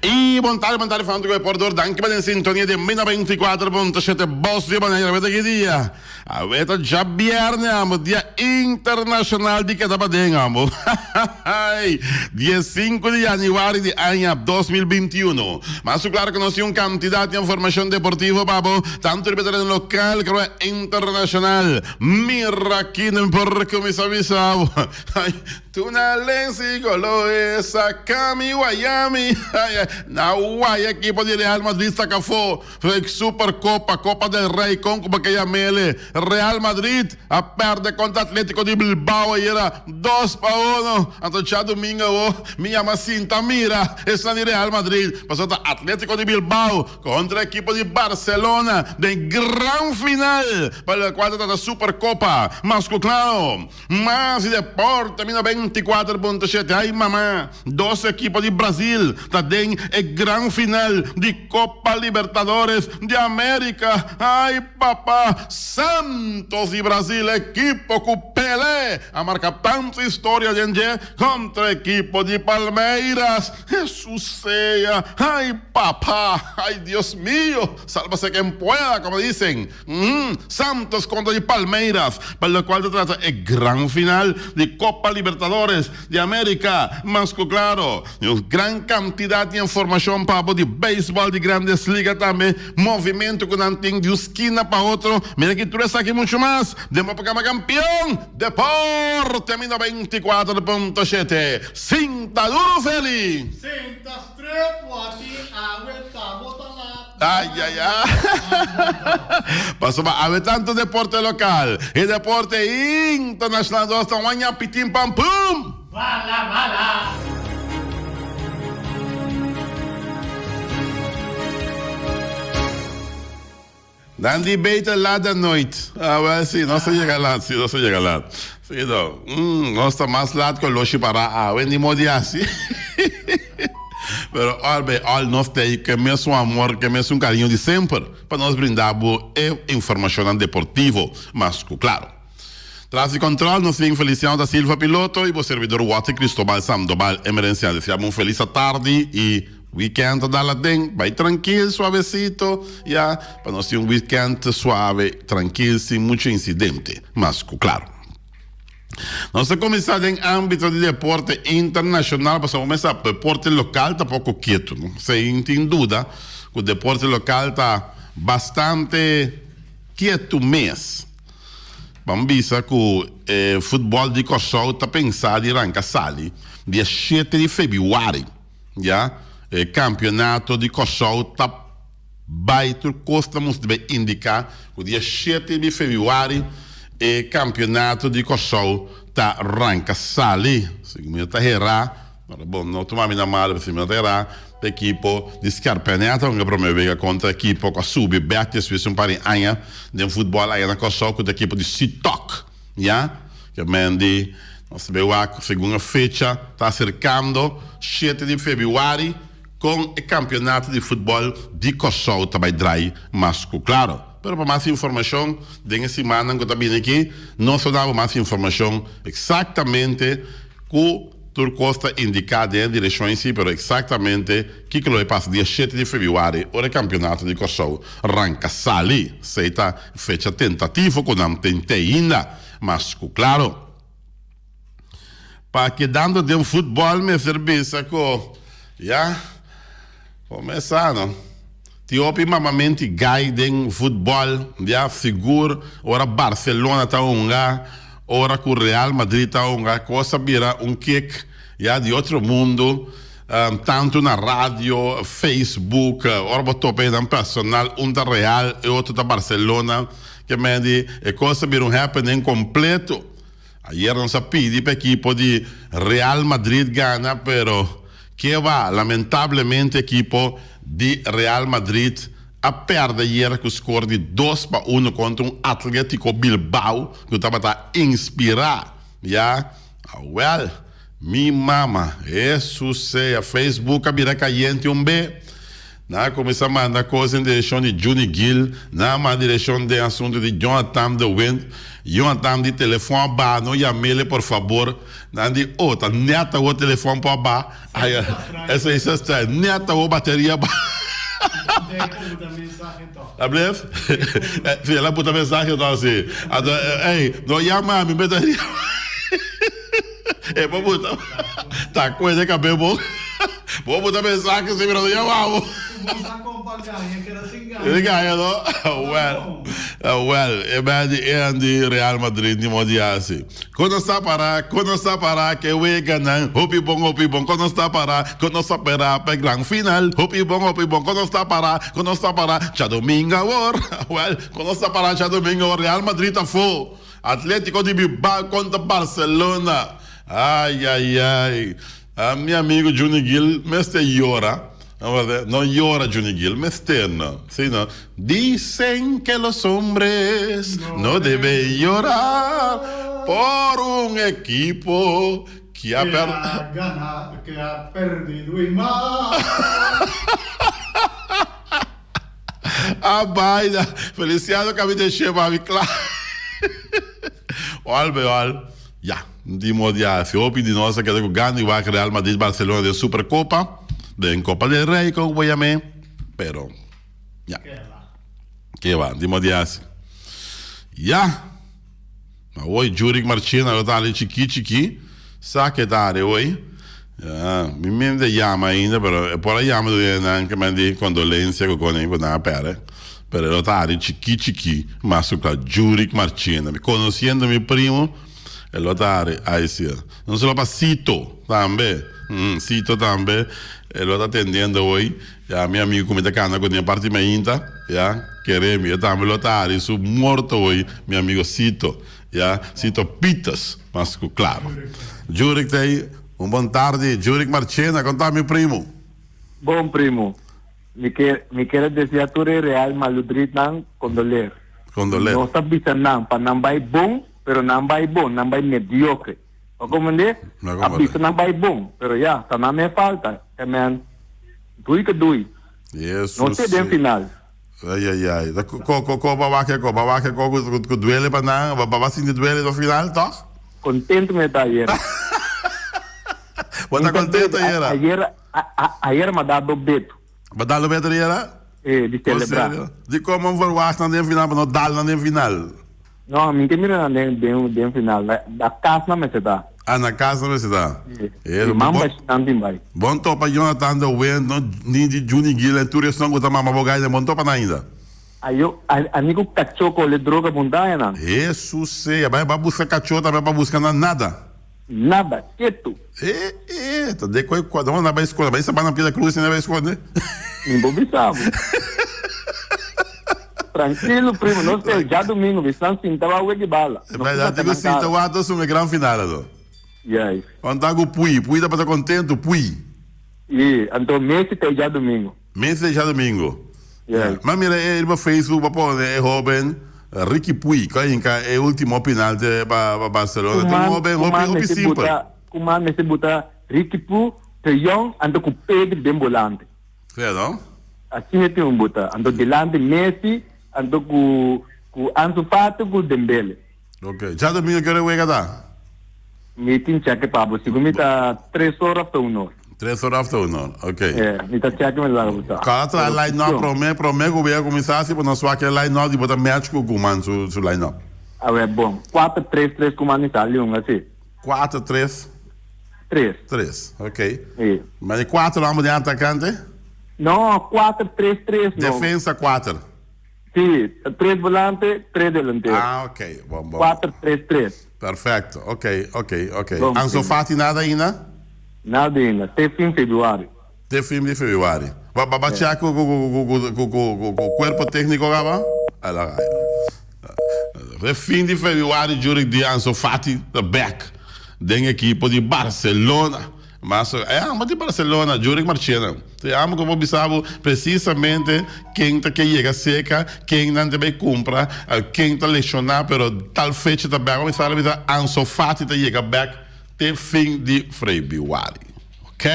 Y bon tarde, bon tarde fanatico de Portdor. Danki pa den sintonia di Mina 24.7 Bos di Bonaire. Aweta ki dia? Aweta djabierne amo, dia internacional di keda paden amo. Diesinco di januari di aña 2021. Mas su claro cu nos tin un cantidad di informacion deportivo pa bo, tanto riba tereno local como internacional. Mira kinan por cuminsa bisa bo. Tuna lensi goloe saka mi wayami Na waya ekipo di Real Madrid saka afo Supercopa, Copa del Rey kon ku bo ke yamele Real Madrid a perde kontra Atletico di Bilbao ayera dos pa uno Anto djadumingo awo mi yama sinta mira esnan di Real Madrid pasobra ta Atletico di Bilbao kontra ekipo di Barcelona den gran final pa lokual ta trata Supercopa Mas ku klaro. Mas di deporte mi 94.7 Ay mama, dos ekipo di Brazil ta den e gran final di Copa Libertadores di America. Ay papa, Santos di Brazil, ekipo ku Pelé a marka tantu historia den dje kontra ekipo di Palmeiras. Hesus sea, ay papa, ay Dios mio, salvase quien pueda, como dicen. Santos kontra di Palmeiras, pa lokual ta trata e gran final di Copa Libertadores di America. Mas ku klaro, un gran kantidat di informashon pa bo di beisbòl di Grandes Liga tambe, movimentu ku nan tin di un skina pa otro. Mira ki tur esaki muchu mas den bo programa Kampion Deporte mi 94.7. Sinta duru Feli! Sinta stret wati awe ta bo ta lat. Ay ay ay Pasobra awe tanto deporte local y deporte internacional nos ta waña pitin pam pum! Bala bala! Dan di beter laat dan nooit. Ah wel si, nos ta yega laat, si nos ta yega laat. Si no, mm, nos ta mas laat ku loshi pará awe, ni modo di hasi. Pero al bij al nos ta ei ku e mesun amor, ku e mesun kariño di semper pa nos brinda bo e informashonnan deportivo mas ku klaro. Tras di kòntròl nos tin Feliciano da Silva piloto i bo servidor Watty Cristobal Sandoval emerensial. Deseá bo un felis atardi i Weekend ta dal aden, bai trankil, suavecito, ya, pa nos tin un weekend suave, trankil, sin mucho incidente, mas cu claro. Nos ta cuminsa den ambito di deporte internacional, pasobra bo mester sa, deporte local ta poco kieto, no? Sin tin duda cu deporte local ta bastante kieto mes. Ban bisa cu e futbol di Corsou ta pensa di ranca sali dia shete di februari. Ya, e kampionato di Kòrsou ta bai tur kos ta mustra bai indiká ku dia shete di febrüari e kampionato di Kòrsou ta ranka sali. Si mi no ta herá, bon no tuma mi na mal, pero si mi no ta herá e ekipo di Skerpènè ta hunga promé wega kontra ekipo ku a subi bèk despues di un par di aña den futbòl aya na Kòrsou ku ta ekipo di Sitok. Ya, ke men di nos ta bay wak segun e fecha ta aserkando shete di febrüari kon e kampionato di futbòl di Kòrsou ta bay drai mas ku klaro. Pero pa mas informashon den e simannan ku ta bini aki nos lo dabo mas informashon eksaktamente ku Tur kos ta indiká den e direkshon ei, pero eksaktamente kiko lo e pasa dia shete di febrüari ora e kampionato di Kòrsou ranka sali, esei ta fecha tentativo ku nan tin te ainda. Mas ku klaro, pa kedando den futbòl mester bisa ku ya komesá no. Tin hopi mamamenti gai den futbòl, ya sigur ora Barcelona ta hunga, ora ku Real Madrid ta hunga, kos a bira un kek ya di otro mundu, tantu na radio, Facebook, ora bo topa esnan personal, un ta Real, e otro ta Barcelona, ke men di e kos a bira un happening kompleto. Ayer nos a pidi pa ekipo di Real Madrid gana, pero ke ba, lamentablemente ekipo di Real Madrid a perde ayer ku skor di 2-1 kontra un Atletico Bilbao ku tabata inspirá. Ya, awèl, mi mama, Hesus sea, Facebook a bira kayente un be. Nan a kuminsá manda kos den direkshon di Juni Gil, nan a manda direkshon den asuntu di Jonathan de Wind. Jonathan di telefòn a baha, no yam'ele por fabor. Nan di, oh, ta nèt awor telefòn por a baha. Ay, esei sa straño, nèt awor bateria a baha. Ablef? Si, el a buta mensahe tòg, si. Anto, ey, no yama mi, bateria. E por buta ta cuende cabe bo. Bo buta mensahe si pero no yama bo. Sin gaña no. Well, well, e man di eran di Real Madrid ni modo di haci. Con nos ta para, con nos ta para ke weganan. Hopi bon, hopi bon, con nos ta para, con nos ta pera pa e gran final. Hopi bon, hopi bon, con nos ta para, con nos ta para djadomingo awor. Well, con nos ta para djadomingo awor. Real Madrid afo. Atletico di Bilbao contra Barcelona. Ay ay ay. Ah, mi amigo Juni Gil mester yora. No yora Juni Gil, mester no. Si no. Dicen que los hombres no deben llorar por un equipo que ha Que ha ganado, que ha perdido y más. A baina. Feliciano ka mi deshe mami kla. Ol be ol. Ya, di modo ya si hopi di nos a keda ku gana di wak Real Madrid Barcelona den Supercopa, den Copa del Rey kon bo yam'é, pero ya. Ke ba, di modo ya si. Ya. Awor Jurick Marchena lo ta ali chiki chiki. Sa ke ta ari hoy. Ya, mi mi ta yama ainda, pero e por a yama duna nan ke men di kondolensia ku kone ku nan a perde. Pero e lo ta ari chiki chiki mas ku kla Jurick Marchena. Mi konosiendo mi primo, e lo ta ari ai si. No solo pa Sito tambe, Sito tambe e lo ta atendiendo hoy. Ya, mi amigo ku mi ta kanda ku den parti mainta, ya, kere mi, e tambe lo ta hari su morto hoy, mi amigo Sito, ya, Sito Pieters, mas ku klaro. Jurick ta ei, un bon tardi, Jurick Marchena, kon ta mi primo? Bon primo, mi ke mi kier a desea tur e Real Maludridnan kondoler. Kondoler. Nos ta bisa nan pa nan bai bon, pero nan bai bon, nan bai mediocre. Bo comprende? A bisa nan bai bon, pero ya, ta nan me falta. Amen. Dui ke dui. Jesus. No te den final. Ay, ay, ay. Ta ko, ko, ko, ba wak ko, ba wak ko, ku, ku duele pa nan, ba, ba sinti duele no final, toch? Contento me ta ayera. Bo ta contento ayera? Ayera, ayera m'a dado beto. Bo dado beto ayera? Eh, di celebra. Di como verwacht nan den final, pa no dal nan den final. No, mi ke mira nan den den den final. Na na kas nan mester ta. Ah, na kas nan mester ta. Sí. Eh, Mi man bai nan tin bai. Bon topa Jonathan de Wind, no, ni di Juni Gil en tur esnan ku ta mama bo gai, bon topa nan ainda. Ayo, a ni ku kachó kole droga montaña nan. Hesus sea, bai ba buska kachó tambe pa buska nan nada. Nada, ketu. Eh, eh, ta de koi kua, no, na bai skonde, bai sabana Piedra Cruz, na bai skonde. Mi bo bisa bo. Tranquilo, primo, nos te djadomingo, mi stan sinta wak weki bala. No Verdad, te sinta wak to sun e gran final ato. Yes. Anta ku Pui, Pui ta pasa contento, Pui. I, anto Messi te djadomingo. Messi te djadomingo. Yes. Ma mira e riba Facebook pa pone e hoben Riqui Puig ku a hinka e ultimo penalti pa Barcelona. Ta un hoben hopi hopi simpel. Kuman mester buta Riqui Puig, De Jong anto ku Pedri den bolante. Sea no? Asina tin un buta. Anto dilanti Messi anto ku ku Ansu Fati ku Dembele. Ok. Djadomingo ke ora e wega ta? Mi tin cheke pa bo. Sigun mi ta tres ora after un or. Tres ora after un or. Ok. E, mi ta cheke mi laga bo sa. Kada traha line up prome, prome ku wega kuminsá si bo no swak e line up di bo ta match ku Koeman su su line up. Awe bon. Kuater tres tres Koeman mi sali un asi. Kuater tres. Tres. Tres, ok. Si. Ma e kuater homber den atakante? No, kuater tres tres no. Defensa kuater. Si, tres volante, tres delantero. Ah, ok. Bon, bon. Kuater tres tres. Perfecto. Ok, ok, ok. Bon, Anso sí. Fati nada ainda? Nada ainda. Te fin februari. Te fin di februari. Ba ba ba check ku ku ku ku ku ku ku ku cuerpo técnico kaba? Ala Te fin di februari Jurick di Anso Fati ta back den ekipo di Barcelona. Mas e amo di Barcelona, Jurick Marchena. E amo ku por bisa bo presisamente ken ta ke yega seka, ken nan ta bai kumpra, ken ta lesioná, pero tal fecha ta bek. Bo bisa bisa Anso Fati ta yega bek te fin di februari. Ok.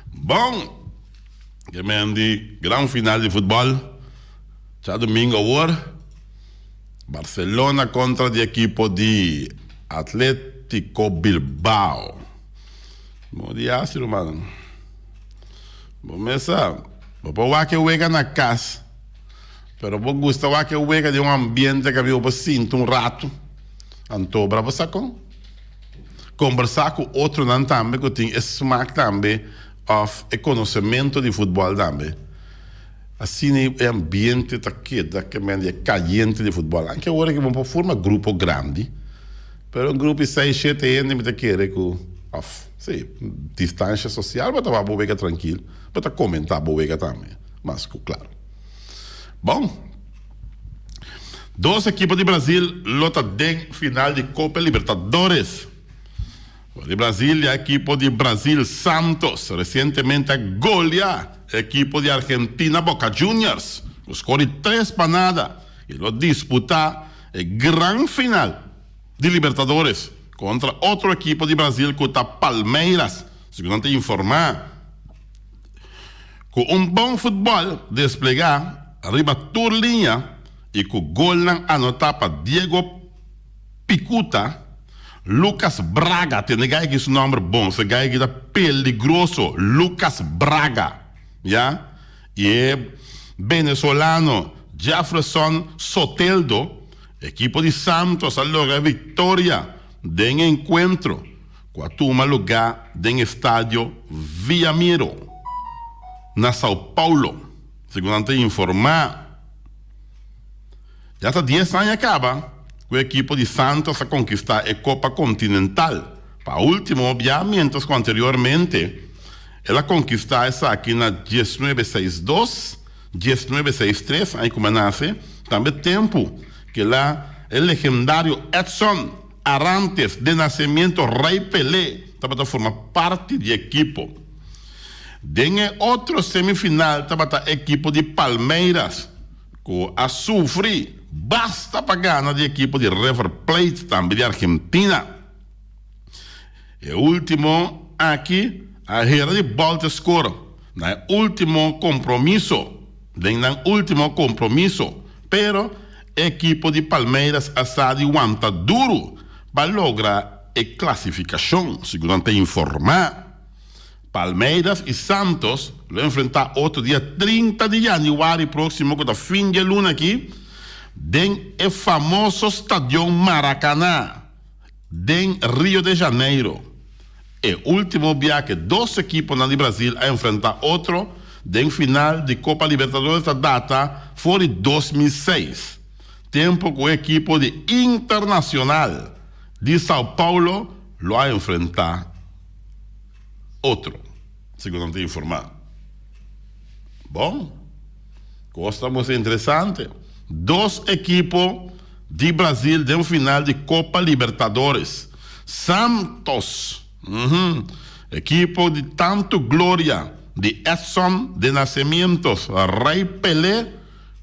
Bon. Ke men di gran final di futbòl djadumingu awor. Barcelona kontra di ekipo di Atletico Bilbao. Bo di hasi rumannan. Bo mes sa, bo por wak e wega na kas, pero bo gusta wak e wega den un ambiente kaminda bo por sinta un ratu. Anto bra bo sa kon kombersá ku otronan tambe ku tin e smak tambe òf e konosementu di futbòl tambe. Asina e ambiente ta keda ke men di e kayente di futbòl. Anke ora ke bo por forma grupo grandi, pero un grupo di seis, shete hende mi ta kere ku òf si, distansha sosial bo ta wak bo wega trankil, bo ta komentá bo wega tambe, mas ku klaro. Bon, dos ekipo di Brazil lo ta den final di Copa Libertadores. For di Brasil e ekipo di Brasil Santos resientemente a golia e ekipo di Argentina Boca Juniors ku skor di tres pa nada i lo disputa e gran final di Libertadores kontra otro ekipo di Brasil ku ta Palmeiras, segun nan ta informa. Ku un bon futbòl desplegá riba tur liña i ku golnan anotá pa Diego Picuta, Lucas Braga, tende gai aki su nomber bon, se gai aki ta peligroso, Lucas Braga, ya, y e venezolano Jefferson Soteldo, ekipo di Santos a logra e victoria den e encuentro cu a tuma lugar den estadio Villamiro na Sao Paulo, segun nan ta informa. Ya ta dies aña kaba ku e ekipo di Santos a konkistá e Kopa Kontinental pa último bia miéntras ku anteriormente el a konkistá esaki na diesnuebe seis dos, diesnuebe seis tres, aña ku mi a nase, tambe tempu ku el a e legendario Edson Arantes de Nascimento Rei Pelé tabata forma parti di ekipo. Den e otro semifinal tabata ekipo di Palmeiras. Ku a sufri basta pa gana di ekipo di River Plate tambe di Argentina. E ultimo aki a hera di bolte skor na e ultimo kompromiso den nan ultimo kompromiso, pero e ekipo di Palmeiras a sa di wanta duru pa logra e klasifikashon, segun nan ta informa. Palmeiras y Santos lo enfrenta otro dia 30 di januari proximo cu ta fin di e luna aki den e famoso stadion Maracaná den Rio de Janeiro. E ultimo biaha dos ekiponan di Brasil a enfrenta otro den final di Copa Libertadores ta data for di 2006, tempo cu e ekipo di Internacional di Sao Paulo lo a enfrenta otro, segun nan ta informá. Bon, kos ta mustra interesante. Dos ekipo di Brazil den final di Copa Libertadores. Santos, uhum, ekipo di tantu gloria di Edson de Nascimientos, Rei Pelé,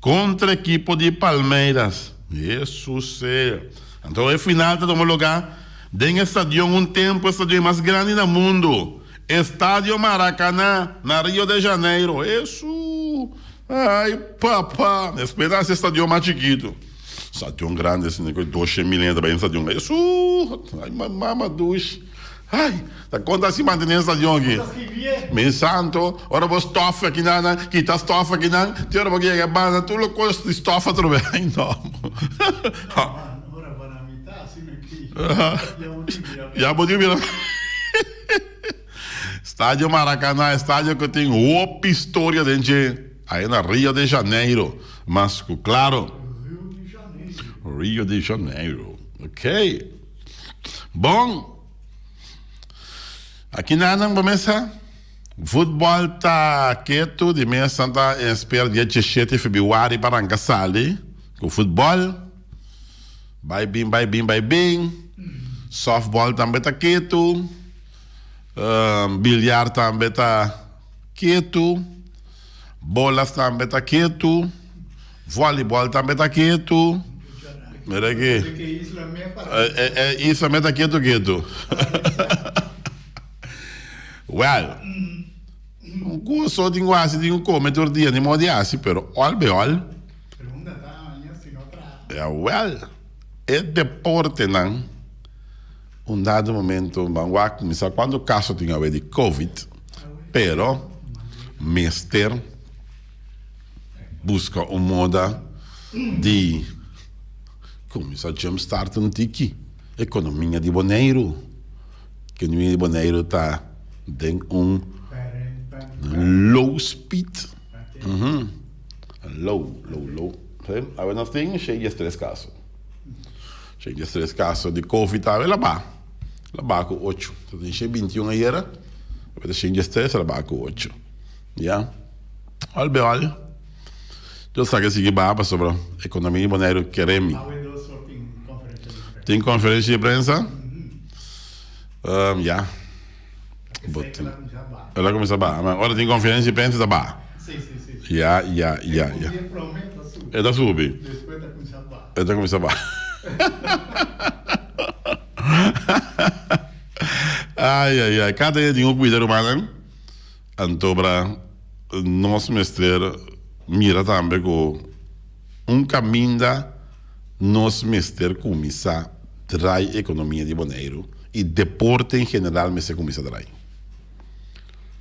kontra ekipo di Palmeiras. Hesus sea! Anto e final ta tuma lugá den e stadion un tempu e stadion mas grandi na mundu, Estadio Maracaná, na Rio de Janeiro. Hesus! Ai papa! Despues ta hasi e stadion mas chikitu. Stadion grandi asina ku doshe mil hende ta bai den stadion. Hesus! Ai mama dushi! Ai, ta konta si mantené e stadion aki. Mi santo, ora bo stof akinan, nan kita stof akinan, te ora bo yega e banda, tur lo kos di stof atrobe. Ai no. Ora bo na mitad, asina ki. Ya bo tin bira. Stadio Maracaná, e stadio ku tin hopi historia den dje, ai na Rio de Janeiro, mas ku klaro. Rio de Janeiro. Rio de Janeiro, ok. Bon, aki nan bo mesa futbol ta ketu di mes nan ta espera dia diesshete febrüari pa ranka sali ku futbol. Bai bin bai bin bai bin. Softball tambe ta ketu. Bilyar tambe ta ketu. Bolas tambe ta ketu. Volleyball tambe ta ketu. Mira aki. E isla me ta ketu ketu. Well, un. Goso tin ku hasi, tin ku kome tur dia, ni modo di hasi, pero òl be òl. Jawel, e deportenan un dado momento ban wak mi sa cuanto caso tin awe di covid, pero mester busca un moda di cuminsa jump start un tiki economia di Boneiru. Economia di Boneiru ta den un low speed. Low, low, low. Awe nos tin 603 caso. 603 caso di covid awe la ba. La ba cu ocho. Ta tin 621 ayera. Awe ta 603 la ba cu ocho. Ya. Al be al. Yo sa ke sigui baha pasobra economia di Boneiru kere mi. Awe dos or tin conferencia di prensa. Tin conferencia di prensa? Um, ya. El a cuminsa baha. Ma ora tin conferencia di prensa ta baha. Si, si, si. Ya, ya, ya, ya. E ta subi. E ta subi. Despues ta cuminsa baha. E ta cuminsa baha. Ay, ay, ay. Cada dia tin un cuida rumannan. Antobra nos mester mira tambe cu un caminda nos mester cuminsa drai economia di Boneiru y deporte en general mester cuminsa drai.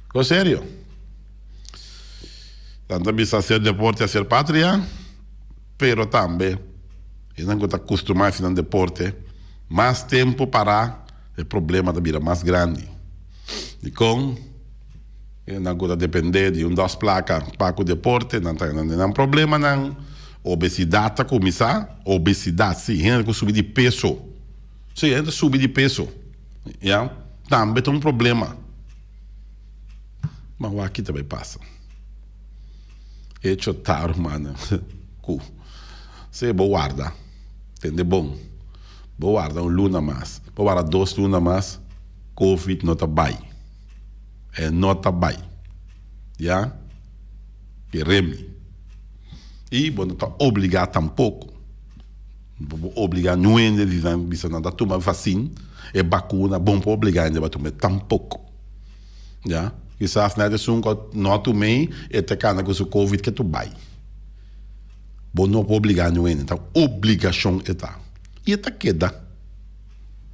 Con serio. Nan ta bisa hacer deporte hacer patria, pero tambe esnan cu ta custuma haci nan deporte mas tempo para e problema ta bira mas grandi. Dikon? Nan ku ta dependé di un dos plaka pa ku deporte, nan ta den nan problemanan. Obesidat ta kuminsá. Obesidat, sí, hende ku subi di peso. Sí, hende ta subi di peso, ya, tambe ta un problema. Ma wak ki ta bai pasa? Echo ta, rumannan, ku si bo warda, tende bon, bo warda un luna mas, bo warda dos luna mas, Covid no ta bai. E no ta bai. Ya? Kere mi. I bo no ta obligá tampoko. Bo por obligá niun hende di nan bisa nan ta tuma vaccin, e bakuna, bo no por obligá hende pa tum'é tampoko. Ya? Kisas net esun ku no a tum'é e ta kana ku su covid ke tur bai. Bo no por obligá niun hende. Ta obligashon e ta. I e ta keda.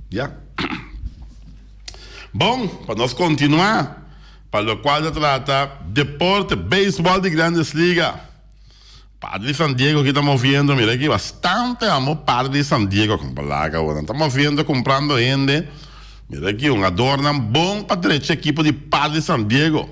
Ya. Bon, pa nos kontinuá pa lokual ta trata deporte, beisbòl di Grandes Liga. Padre di San Diego aki ta moviendo, mira aki bastante amo Padre di San Diego con palaga awor. Nan ta moviendo comprando hende. Mira aki un adornan bon pa drecha ekipo di Padre di San Diego.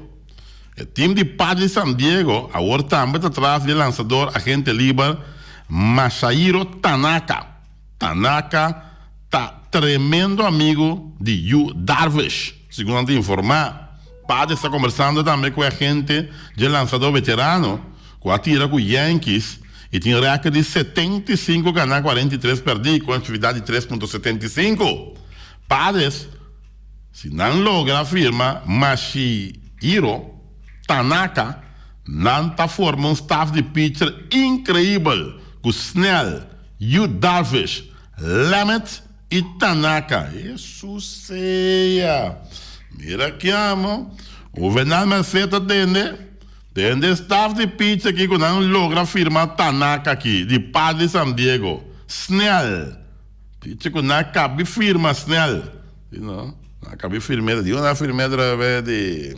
E team di Padre di San Diego awor tambe ta tras di e lansador agente liber Masahiro Tanaka. Tanaka ta tremendo amigu di Yu Darvish, segun nan ta informá. Padres ta kombersando tambe ku e agente dje lansadó veterano ku a tira ku Yankees i tin rèkòrt di 75 ganá 43 pèrdí ku efektividat di 3.75. Padres, si nan logra firma Masahiro Tanaka, nan ta forma un staf di pitcher inkreibel ku Snell, Yu Darvish, Lamet y Tanaka. Hesus sea! Mira ki amo. Juvenal Merced ta tende. Tende staff di pitch aki cu nan logra firma Tanaka aki di Padre San Diego. Snel. Pitch cu nan cabi firma Snel. Si no, nan cabi firme. Di nan firme atrave di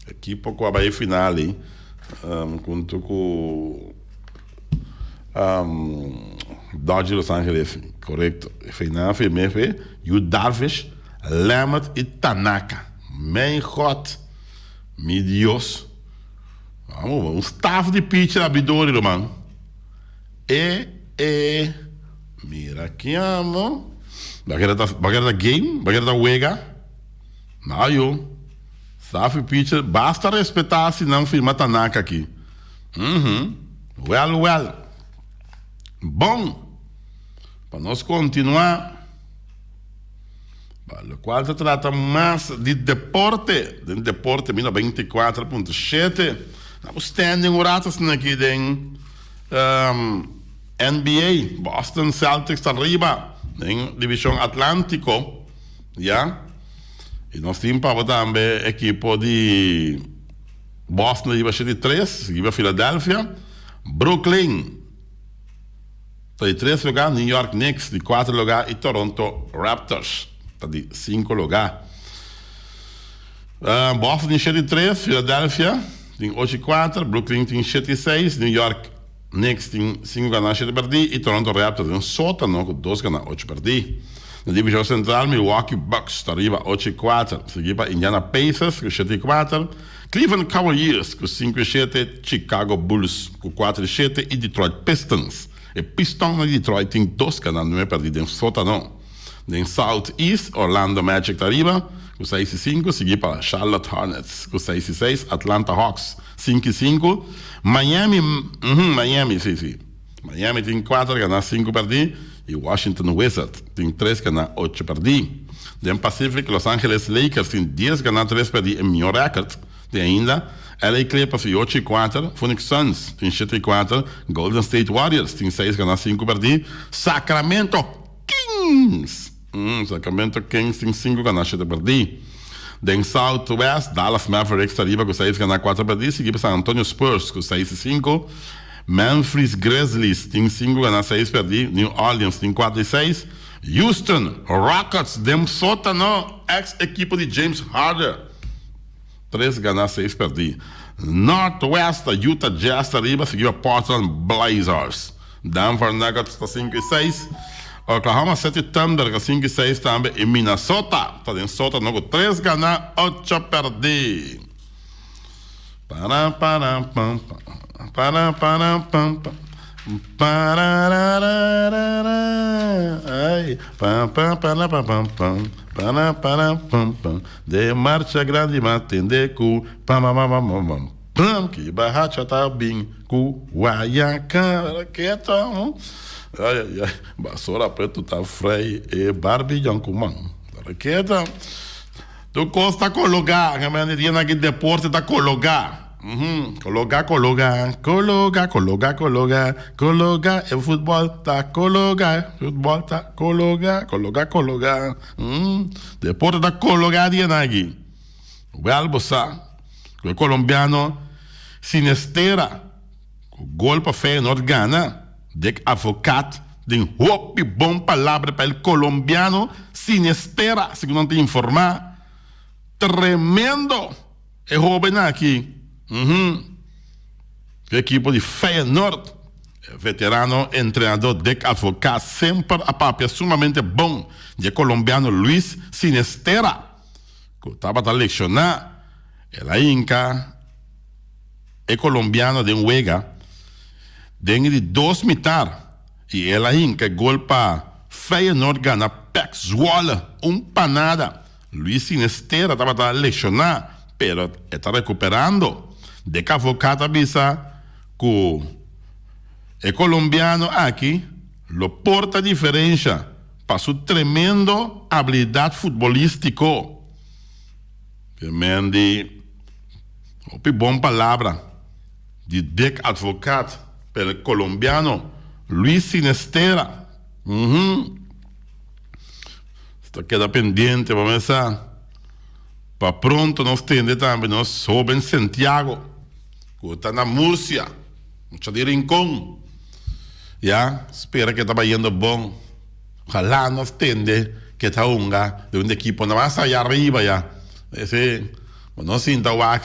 ekipo cu a bay final ey. Hunto cu. Dodgers Los Angeles, korekto. E final firmé fue Yu Darvish, Lamet i Tanaka. Mijn God, mi Dios. Vamos, un staff di pitcher abridor, ruman. E, e, mira ki amo. Bakera ta, bakera ta game, bakera ta wega. Nou yo, staff di pitcher, basta respetá si nan firma Tanaka aki. Uhum. Wèl, wèl. Bon, pa nos kontinuá, pa lokual ta trata mas di deporte, den deporte mi 94.7, nan por stende un rato asina aki den NBA, Boston Celtics ta riba den divishon Atlantiko, ya, i nos tin pa bo tambe ekipo di. Boston riba 7 i 3, sigui pa Philadelphia. Brooklyn ta di tres lugá, New York Knicks di kuater lugá i Toronto Raptors ta di sinku lugá. Boston tin 7 i 3, Philadelphia tin 8 i 4, Brooklyn tin 7 i 6, New York Knicks tin sinku ganá shete pèrdí i Toronto Raptors den sótano ku dos ganá ocho pèrdí. Na divishon sentral Milwaukee Bucks ta riba 8 i 4, sigui pa Indiana Pacers ku 7 i 4, Cleveland Cavaliers ku 5 i 7, Chicago Bulls ku 4 i 7 i Detroit Pistons. E Pistonnan di Detroit tin dos ganá nuebe pèrdí den sótano. Den South East, Orlando Magic ta riba ku 6 i 5, sigui pa Charlotte Hornets ku 6 i 6, Atlanta Hawks 5 i 5, Miami, uhum, Miami, si, si, Miami tin kuater ganá sinku pèrdí i Washington Wizards tin tres ganá ocho pèrdí. Den Pacific, Los Angeles Lakers tin 10 ganá tres pèrdí e mihó rèkòrt te ainda, LA Clippers i 8 i 4, Phoenix Suns tin 7 i 4, Golden State Warriors tin seis ganá sinku pèrdí, Sacramento Kings, uhum, Sacramento Kings tin sinku ganá shete pèrdí. Den South West, Dallas Mavericks ta riba ku seis ganá kuater pèrdí, sigui pa San Antonio Spurs ku 6 i 5, Memphis Grizzlies tin sinku ganá seis pèrdí, New Orleans tin 4 i 6, Houston Rockets den sótano, eks ekipo di James Harden, tres ganá seis pèrdí. North West ta Utah Jazz ta riba, sigui pa Portland Blazers. Denver Nuggets ta 5 i 6, Oklahoma City Thunder ta 5 i 6 tambe i Minnesota ta den sótano ku tres ganá ocho pèrdí. Para para pam pam para para pam pam pararararara ay pam pam para pam pam pam para para pam pam de marcha grandi m'a tende ku pam pam pam pam pam pam ki bahacha ta bin ku guayaca keto ay ay ay basora pretu ta frei e barbi yonkuman keto. Tur kos ta kologá. Nan di dianan aki deporte ta kologá. Kologá, kologá, kologá, kologá, kologá, kologá. E futbòl ta kologá, e futbòl ta kologá, kologá, kologá. Deporte ta kologá dianan aki. Wèl bo sa ku e kolombiano Sinestera ku gol pa Feyenoord gana. Dick Advocaat den hopi bon palabra pa el colombiano Sinestera, segun nan ta informa. Tremendo e hoben aki. Uhum. E ekipo di Feyenoord. E veterano entrenador Dick Advocaat semper a papia sumamente bon di e colombiano Luis Sinestera, cu tabata lecciona. El a hinca e colombiano den wega den e di dos mitar y el a hinca e gol pa Feyenoord gana PEC Zwolle un pa nada. Luis Sinestera tabata lesiona pero e ta recuperando. Dick Advocaat a bisa cu e colombiano aki lo por ta diferencia pa su tremendo habilidad futbolistico. Mendy. Hopi bon palabra di Dick Advocaat pa el colombiano Luis Sinestera. Uhum. Ta keda pendiente pa mesa pa pronto nos tende tambe nos hoben Santiago cu ta na Murcia, mucha di Rincon. Ya, spera ke ta bayendo bon. Ojalá nos tende ke ta hunga den un ekipo na mas aya ariba ya. Ese. Bo no sinta wak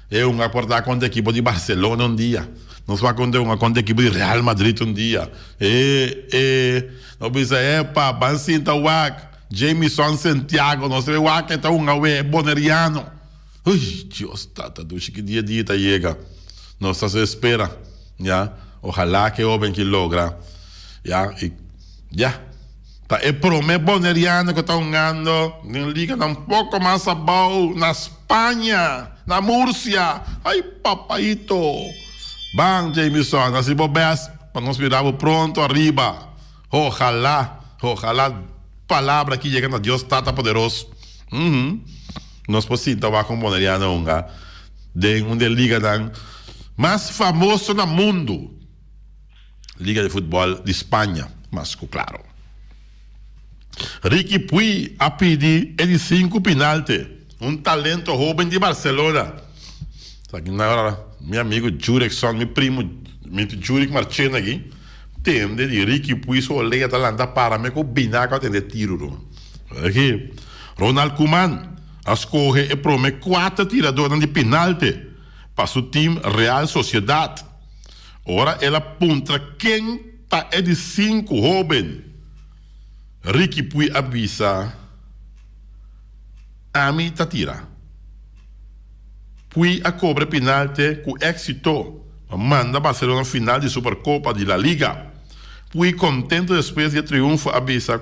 e hunga por ta kontra ekipo di Barcelona un dia. Nos wak kontra hunga kontra ekipo di Real Madrid un dia. E, e, no bisa epa, ban sinta wak Jamison Santiago, nos debe wak e ta hunga awe, e boneriano. Uy, Dios tata dushi, ki dia dia ta yega. Nos ta espera, ya. Ojalá ke hoben ki logra, ya, i, ya. Ta e prome boneriano ku ta hungando den liganan poko mas abou na Spaña, na Murcia. Ay papaito! Ban Jamison, hasi bo best pa nos mira bo pronto ariba. Ojalá, ojalá palabra aki yega na Dios Tata Poderoso. Uhum. Nos por sinta wak un boneriano hunga den un di e liganan mas famoso na mundu. Liga di futbòl di Spaña, mas ku klaro. Riqui Puig a pidi e di sinku pinalte, un talento hóben di Barcelona. Esaki na ora mi amigo Jurickson, mi primo, mi Jurick Marchena aki, tende di Ricky Puig su olea ta lanta para me ku binaco a tende tiro ruman. Aki Ronald Koeman a scoge e prome cuater tiradornan di penalte pa su team Real Sociedad. Ora el a puntra ken ta e di sinku hoben, Ricky Puig a bisa, Ami ta tira. Puig a cobra e pinalte cu exito pa manda Barcelona final di Supercopa di La Liga. Puig contento despues di e triunfo a bisa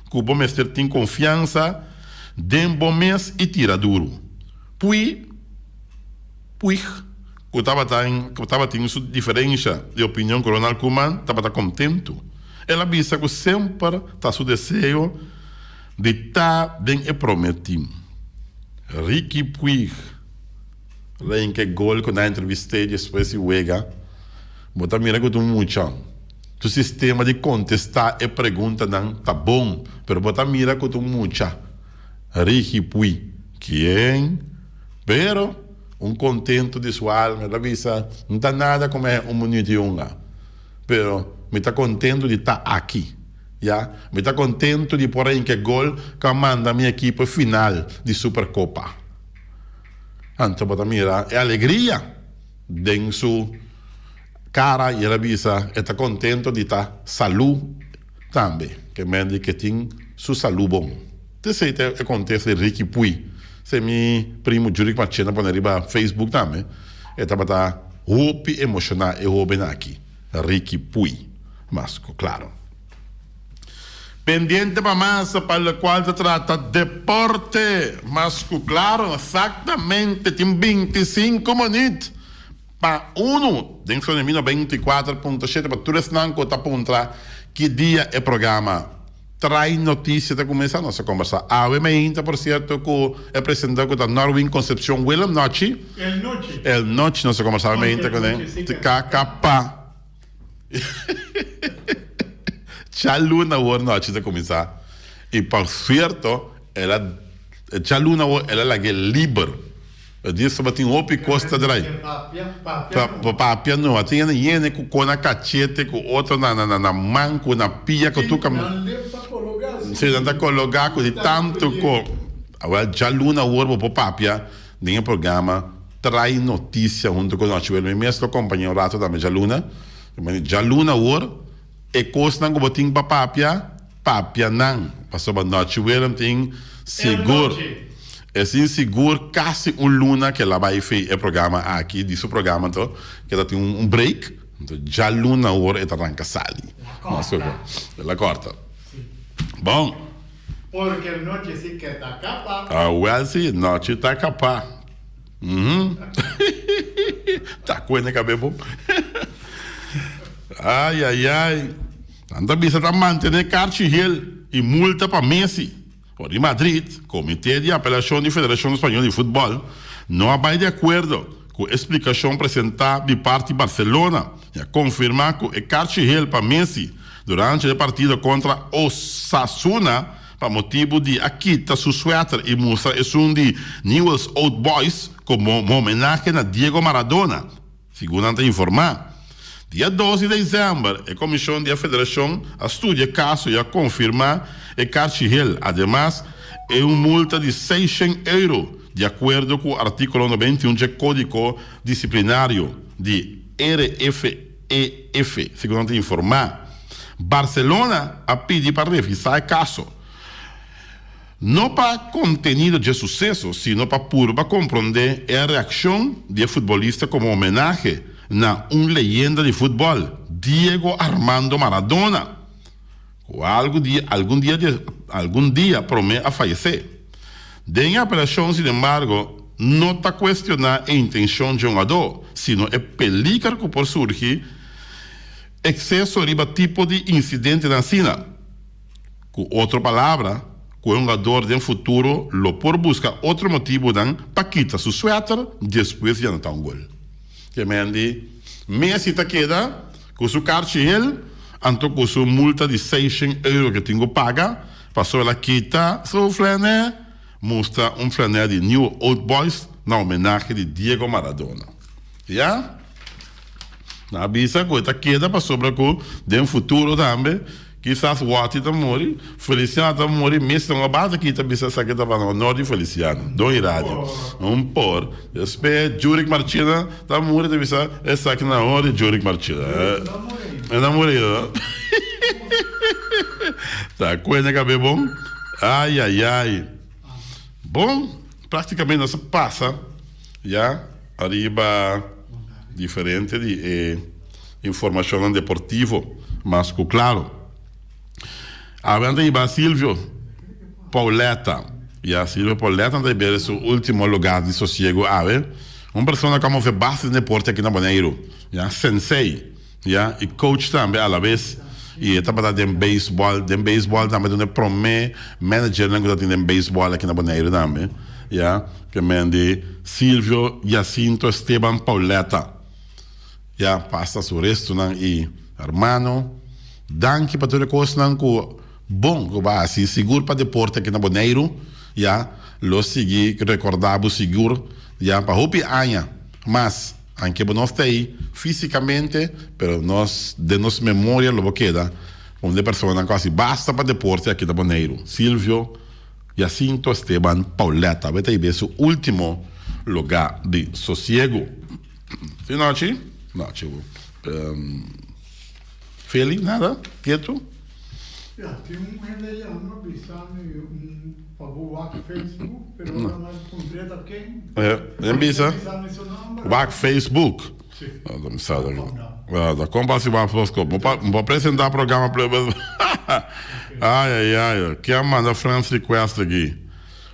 cu bo mester tin confiansa den bo mes y tira duro. Puig Puig cu tabata cu tabatin su diferencia di opinion cu Ronald Koeman tabata contento. El a bisa cu semper ta su deseo di ta den e prome team. Riqui Puig la inke gol cu nan a entrevist'é despues di wega. Bo ta mira cu ta un mucha. Su sistema di contesta e preguntanan ta bon, pero bo ta mira cu ta un mucha. Riqui Puig, Kien? Pero, un contento di su alma, el a bisa, N ta nada como e un minuut y unga, pero mi ta contento di ta aki. Ya, mi ta contento di por a inke gol cu a manda mi ekipo e final di Supercopa. Anto bo ta mira e alegria den su cara y el a bisa e ta contento di ta salu tambe, ke men di ke tin su salu bon. Esey ta e contesta di Ricky Puy. Esey mi primo Jurick Marchena pone riba Facebook tambe. E tabata hopi emociona e hoben aki, Ricky Puy. Mas cu claro. Pendiente pa mas pa locual ta trata deporte. Mas cu claro, exactamente tin 25 minuut pa uno den Sonemino 24.7 pa tur esnan cu ta puntra ki dia e programa Trae Noticia ta cuminsa. Nos a conversa awe mainta por cierto cu e presentador cu ta Norwin Concepcion Willem Nochi. El Nochi. El Nochi nos a conversa awe mainta cu ne. KK. Djaluna awor nochi ta kuminsá i por sierto el a djaluna awor el a lag'é liber. E dia tabatin hopi kos ta drai. Pa papia no a tin hende ku kona kachete ku otro na na man ku na pia ku tur kaminda. Si nan ta kologá ku di tantu ku. Awor djaluna awor bo por papia den e programa. Trae noticia hunto cu Nochi Welo. Mi mes lo compaña un rato tambe djaluna. Djaluna awor e cosnan cu bo tin pa papia, papia nan. Pasobra Nochi Welo tin sigur, e tin sigur casi un luna cu el a bay fey e programa aki, di su programa anto, cu e ta tin un break. Anto djaluna awor e ta ranca sali. El a corta. Bon. Porque nochi si ke ta kapa. Awel si, nochi ta kapa. Uhum. Ta kuene kabe bo. Ai ai ai. Nan ta bisa ta mantene karchi hel i multa pa Messi. For di Madrid, Komite di Apelashon di Federashon Spañol di Futbòl no a bai di akuerdo ku e splikashon presentá di parti Barcelona i a konfirmá ku e karchi hel pa Messi durante e partido kontra Osasuna pa motibu di a kita su sweater i mustra esun di Newell's Old Boys komo homenahe na Diego Maradona, segun nan ta informá. Dia dos di desèmber e komishon di e federashon a studia e kaso i a konfirmá e karchi hel, ademas e un multa di seishen euro, di akuerdo ku artíkulo 91 dje Kódiko Disiplinario di RFEF, segun nan ta informá. Barcelona a pidi pa revisá e kaso, no pa kontenido dje suseso, sino pa purba komprondé e reakshon di e futbolista komo homenahe na un leyenda di futbòl, Diego Armando Maradona, ku algu dia algun dia algun dia promé a fayesé. Den e apelashon, sinembargo, no ta kuestioná e intenshon dje hungadó, sino e peliger ku por surgi Ekseso riba tipo di insidentenan asina. Ku otro palabra, ku e hungador den futuro lo por buska otro motibunan pa kita su suèter despues di anotá un gol. Ke men di Messi ta keda ku su karchi hel anto ku su multa di seishen euro ke tin ku paga pasobra el a kita su flènè, mustra un flènè di New Old Boys na homenahe di Diego Maradona. Ya. Nan a bisa ku e ta keda pasobra ku den futuro tambe kisas Watty ta muri, Feliciano ta muri, Mister no bata aki ta bisa esaki ta pa honor di Feliciano, don Iradio. Un por. Despues Jurick Marchena ta muri ta bisa esaki na honor di Jurick Marchena. E no a muri ainda no. Ta kuenta kabe bon. Ayayay. Bon, praktikamente nos a pasa ya ariba diferente di e informashonnan deportivo mas ku klaro. Awe nan ta hiba Silvio Pauletta, ya Silvio Pauletta nan ta hib'é su ultimo lugar di sosiego awe. Un persona ku a move basta den deporte aki na Boneiru, ya sensei. Ya, y coach tambe a la vez. Y e tabata den baseball, den baseball tambe ta un e prome managernan cu ta tin den baseball aki na Bonaire tambe. Ya, ke men di Silvio Jacinto Esteban Pauletta. Ya, pasa su restonan y hermano, danki pa tur e cosnan cu bon cu bo a haci, sigur pa deporte aki na Boneiru. Ya, lo sigui recorda bo sigur, ya, pa hopi aña mas. Anke bo no sta ei físikamente, pero nos den nos memoria lo bo keda un di e personanan ku a hasi basta pa deporte aki na Boneiru, Silvio Jacinto Esteban Pauletta. Awe ta hib'é su último lugá di sosiegu. Si nochi? Nochi bo. Feli, nada? Ketu? Ya, tin un hende yama bisa mi un pa bo wak Facebook, pero ora nan puntr'é ta ken, E bisa? Wak Facebook. Si. Ta kon pa si wak Facebook. Bo pa bo presenta programa Ai ai ai, ken a manda friends request aki?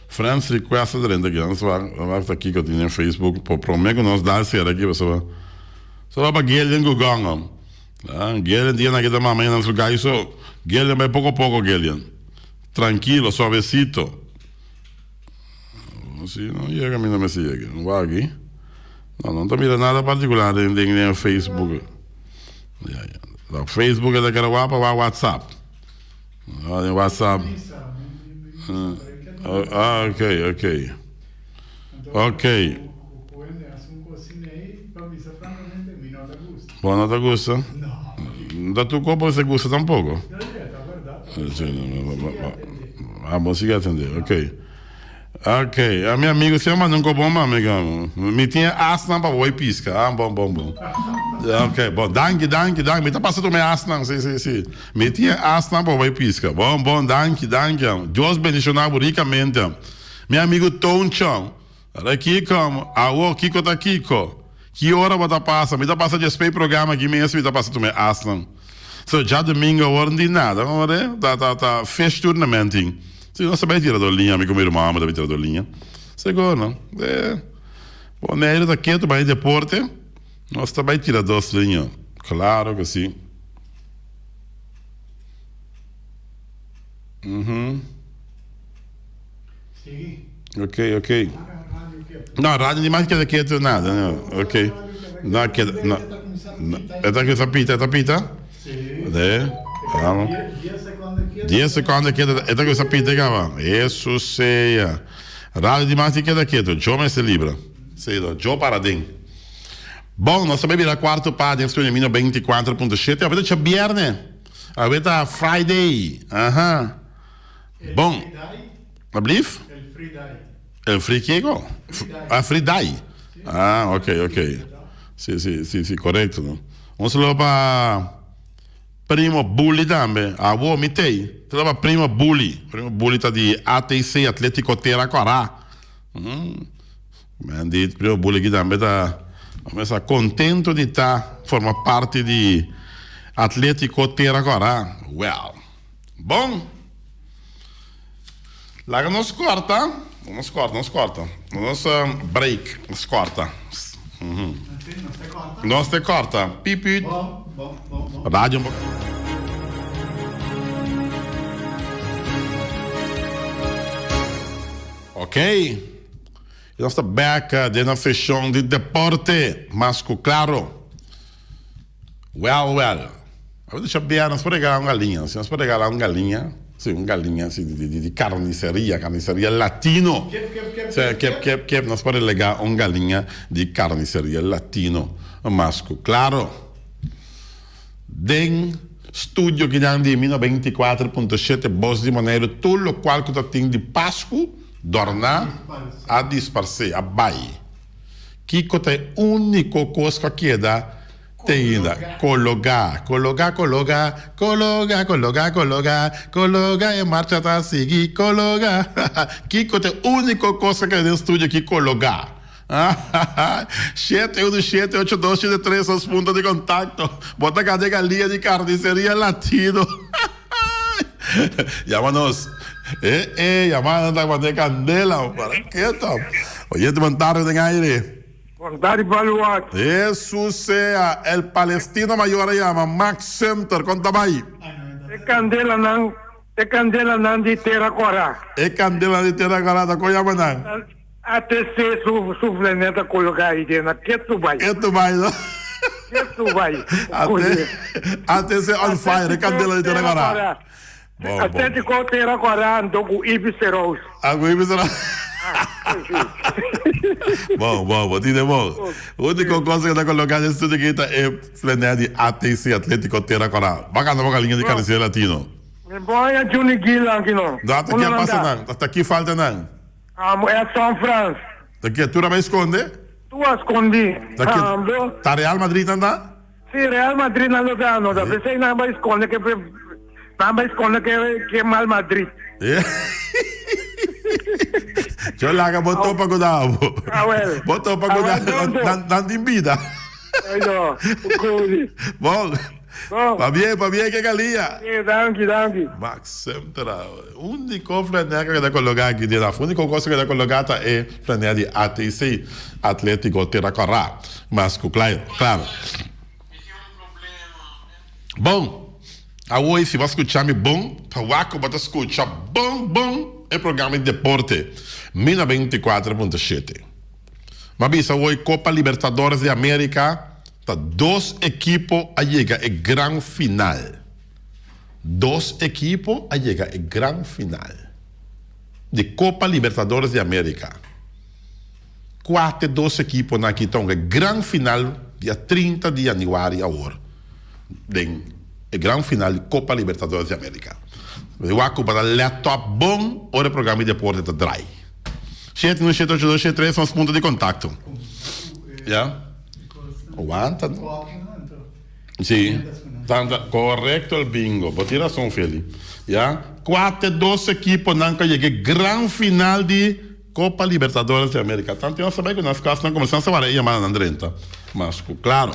Friends request ta drenta aki. Nos wak, wak ta kiko tin den Facebook. Por prome ku nos dal sera aki pasobra. Solo pa Gillian ku Gong. Gillian dia nan kita mama nan su gai so. Gillian bai poko poko Gillian. Trankilo, suavecito. Si no yega mi no mester yega. No wak aki. No, no ta mira nada particular den den den Facebook. Ya ya. Na Facebook e ta kere wak pa wak WhatsApp. Ah, den WhatsApp. Ah, okay, okay. Ok. Bo no ta gusta? No ta tur kopo se gusta tampoco. Ah, bo sigui atende. Ok. Ok. Ah, mi amigo si a manda un kopo pa mi. Mi tin e asnan pa bo bai pisca. Ah, bon, bon, bon. Ok, bon. Danki, danki, danki. Mi ta pasa tur mi asnan. Si, si, si. Mi tin e asnan pa bo bai pisca. Bon, bon. Danki, danki. Dios bendiciona bo ricamente. Mi amigu Tooncho, Ara kiko? Awo, kiko ta kiko? Ki ora bo ta pasa? Mi ta pasa djespey programa aki mes, mi ta pasa tuma e asnan. So, djadumingu awor no tin nada, ore? Ta, ta, ta fish tournament tin. Si, nos ta bay tira do liña, mi ku mi ruman homber ta bay tira do liña. Sigur no. E, Boneiru ta ketu bay deporte, nos ta bay tira dos liña. Klaro ku si. Uhum. Ok, ok. No, radio ni mas keda ketu nada. No. Ok. No, keda, no. No. Eta que sa pita, eta pita? De. Vamos. 10 secondo ketu, eta que sa pita caba. Eso sea. Radio di mas keda ketu. Yo me se libra. Sí, no. Yo para den. Bon, nos también bira cuarto pa den studio 24.7. Aweta cha viernes. Aweta Friday. Aha. Bon. Ablief? El free day. El free kiko? Ah, free day. Ah, ok, ok. Si, si, si, si, korekto. No? Un saludo pa Primo Bully tambe. Awo, mi tei. Saludo pa Primo Bully. Primo Bully ta di ATC Atletico Tera Kora. Mm. Men di Primo Bully aki tambe ta mesa contento di ta forma parti di Atletico Tera Kora. Well. Bon. Laga nos corta. Nos corta, nos corta. Nos break, nos corta. Nos te corta. Piep, piep. Radio. Ok. Nos ta back den een session di deporte. Mas cu claro. Well, well. Awe ta chabea, nos por regala un galiña. Si nos por regala un galiña. Si, un galiña si di di di carniceria, carniceria latino. Kep, kep, kep, Si, kep, kep, kep. kep, kep. Nos por relegá un galiña di carniceria latino. Mas cu claro, den studio kinan di mi 94.7 Bos di Boneiru tur locual cu ta tin di Pascu dorná a disparcé, a bai. Kico ta e unico cos cu a keda Te ainda. Kologá, kologá, kologá, kologá, kologá, kologá, kologá, e marcha ta sigui, kologá. Kiko ta e úniko kos ku a keda den studio aki kologá? Shete unu shete ocho dos shete tres nos punto di kontakto. Bo ta gana e galia di Carniceria Latino. Yama nos. E e yama nan ta manda e kandela. Para keto. Oyente bon tarde den aire. Contar di Baluart. Hesus sea el Palestino mayor a yama Max Sumter con ta bay? E candelanan, e candelanan di Tera Cora. E candelanan di Tera Cora ta con yama nan? ATC su su flaneta coloca ayi den na ketu bay. Ketu bay no. Ketu bay. ATC on fire e candela di Tera Cora. Bon, bon. Atletico Tera Cora anto cu Ibis Seroos. Ah, cu Ibis Seroos. Bon, bon, bo tine bon. Unico cosa cu ta coloca den studio aki ta e flanel di ATC, Atletico Tera Cora. Ba canta bo galiña di Carnicero Latino. Mi bo haña Juni Gil aki no. No, ta ki a pasa nan? Ta ki falta nan? Amo Edson Frans. Ta ki tur a bay sconde? Tur a scondi. Ta ki ta Real Madrid nan ta? Si Real Madrid nan lo gana no ta pesey nan bay sconde ke nan bay sconde ke ke mal Madrid. Yo laga bo topa cu nan bo. Awel. Bo topa cu nan nan nan tin bida. Ay no. Cody. Bon. Bon. Pabien pabien ke galia. Si danki danki. Max Semtra unico flanel cu ta cologa aki den af unico cosa cu ta cologa ta e flanel di ATC Atletico Tera Cora mas cu claro. Bon awoy si bo a scucha mi bon ta wak cu bo ta scucha bon bon e programa di deporte mi 94.7 mi a bisa awoy Copa Libertadores de America Ta dos ekipo a yega e gran final. Dos ekipo a yega e gran final di Copa Libertadores di America. Kua t'e dos ekiponan aki ta hunga e gran final dia 30 di januari awor den e gran final di Copa Libertadores di America. Mi wak ku bo ta let op bon ora e programa di deporte ta drai. Shete un shete ocho dos shete tres nos punto di kontakto. Ya. Wanta. Sí. Tanta, correcto el bingo. Bo tin razón, Feli. Ya. Cuate dos equiponan cu a yega e gran final di Copa Libertadores de America. Tanto yo sabe cu nas klasnan comenzan sa wara e yamadanan drenta. Mas cu claro.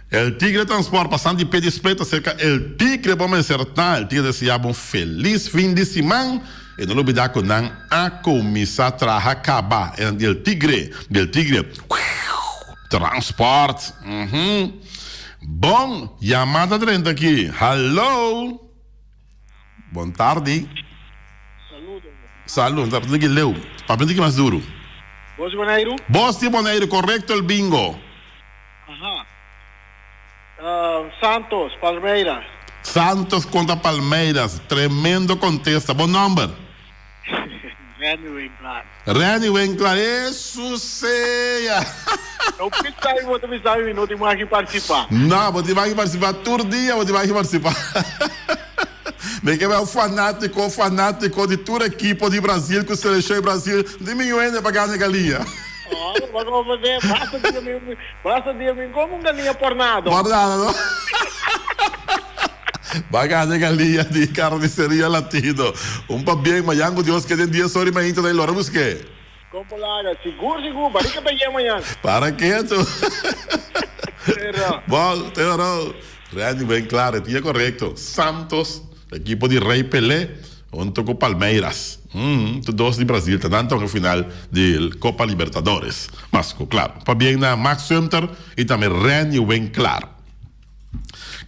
El Tigre Transport pasando di pie di split acerca El Tigre bo mester ta. El Tigre desea bo un feliz fin di siman. E no lubida cu nan a cuminsa traha caba. Enan di El Tigre, di El Tigre. Transport. Uhum. Bon, yamada drenta aki. Hallo. Bon tardi. Saludo. Saludo. Ta papia leu. Papia un tiki mas duro. Bos di Boneiru? Bos di Boneiru, correcto el bingo. Aha. Santos, Palmeiras. Santos contra Palmeiras. Tremendo contesta. Bo nomber? Renny Winklaar. Renny Winklaar, Esu sea! No bisa mi bo ta bisa mi, mi no tin maki participa. No, bo tin maki participa tur dia bo tin maki participa. Mi ke bira un fanatico, fanatico di tur ekipo di Brasil cu seleccion di Brasil. Di mi hende pa gana e galinha. Oh, bo como bo basta dia mi, basta dia mi como un galinha por nada. Por nada, no? Ba gana e galinha di Carniceria Latino. Un pabien, mañan cu Dios ke den dies ora y mainta ta e lora buske. Con por laga? Sigur, sigur. Barica ta yen mañan. Para ketu. Pero. Bon, te oro. Randy ben claro, e tin corecto. Santos, equipo di Rey Pelé, hunto cu Palmeiras. Mm, tur dos di Brasil ta nan toca final di Copa Libertadores. Mas cu claro. Pabien na Max Sumter y tambe Randy Winklaar.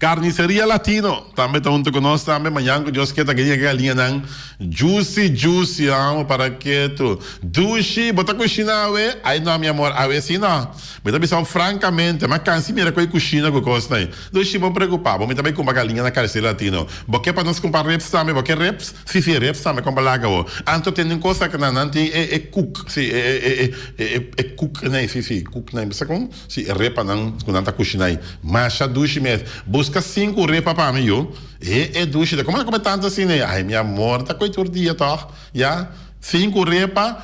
Carniceria Latino tambe ta hunto cu nos tambe. Mañan cu Dios kier ta genia e galiñanan juicy juicy amo para ketu. Dushi, bo ta cushina awe? Ay no mi amor, awe si no. Mi ta bisa bo francamente, m'a cansi mira cu e cushina cu cosnan ey. Dushi, bo preocupa bo, mi ta bay cumpra galiña na Carniceria Latino. Bo ke pa nos cumpra ribs tambe? Bo ke ribs? Si si, ribs tambe compra laga bo. Anto tende un cosa cu nan tin e e koek, si e e e e e koek nan ey, si si, koek nan ey, bisa con? Si, e repanan ku nan ta kushiná ei masha dushi mes. Buska sinku repa pa mi, yu. E e dushi ta. Komo nan kome tantu asina ei? Ai, mi amor, nan ta koe tur dia tòg. Ya. Sinku repa,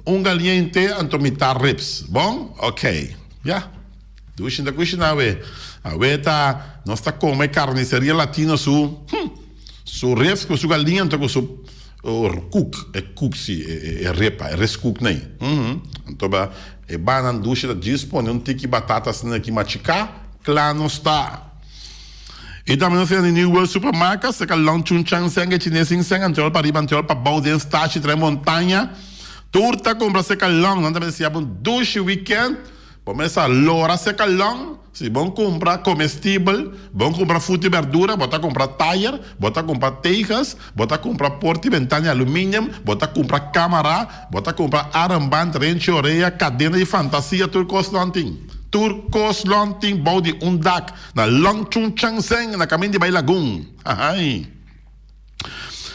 un galiña henter, anto mitar ribs. Bon? Oké. Ya. Dushi nan ta kushiná awe. Awe ta, nos ta kome Carniceria Latino su, hm, su ribs ku su galiña anto ku su koek. E koek si, e repa, e riskoek nei. Anto ba. E banan dushi ta djis pone un tiki batata asina aki machiká, kla nos ta. I tambe nos tene New World Supermarket, serka Long Chun Chang Seng e chines sin seng, anterior pa riba, anterior pa bou den stashi trae montaña. Tur ta kumpra serka Long, nan ta mester siña bo un dushi weekend. Bo mester lora serka Long. Si bon kumpra komestibel, bon kumpra fruta i berdura, bo ta kumpra tayer, bo ta kumpra tegas, bo ta kumpra porta i bentana di aluminium, bo ta kumpra kamara, bo ta kumpra armband, renchi orea, kadena di fantasia, tur kos lon tin. Tur kos lon tin bou di un dak na Long Chun Chang Seng na kaminda di bai Lagun. Ahai.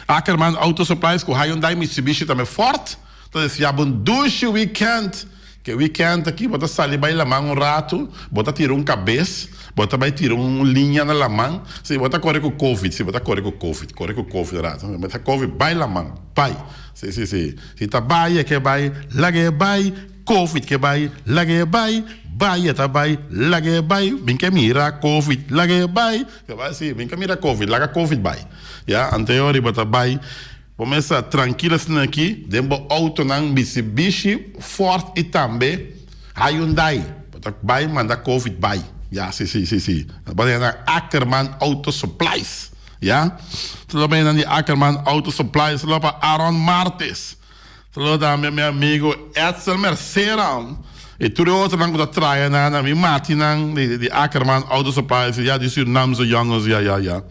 Ackerman Auto Supplies ku Hyundai, Mitsubishi tambe Ford ta deseá bo un dushi weekend. Ke weekend aki bo ta sali bai laman un ratu, bo ta tira un kabes, bo ta bai tira un liña na laman. Si bo ta kore ku covid, si bo ta kore ku covid, kore ku covid un ratu. Bo ta covid bai laman, bai. Si si si. Si ta bai e ke bai, laga e bai. Covid ke bai, laga e bai. Bai e ta bai, laga e bai. Bin ke mira covid, laga e bai. Ke bai si, bin ke mira covid, laga covid bai. Ya, anto e ora bo ta bai, bo mester trankil asina aki den bo autonan Mitsubishi, Ford i tambe Hyundai. Bo ta bai manda covid bai. Ya, si, si, si, si. Bo ta na Ackerman Auto Supplies. Ya. Saludo pa esnan di Ackerman Auto Supplies. Saludo pa Aaron Martes. Saludo tambe mi amigo Edsel Mercera y tur e otronan cu ta traha nan, mi matinan di Ackerman Auto Supplies, ya di Surinaamse jongens, ya, ya, ya.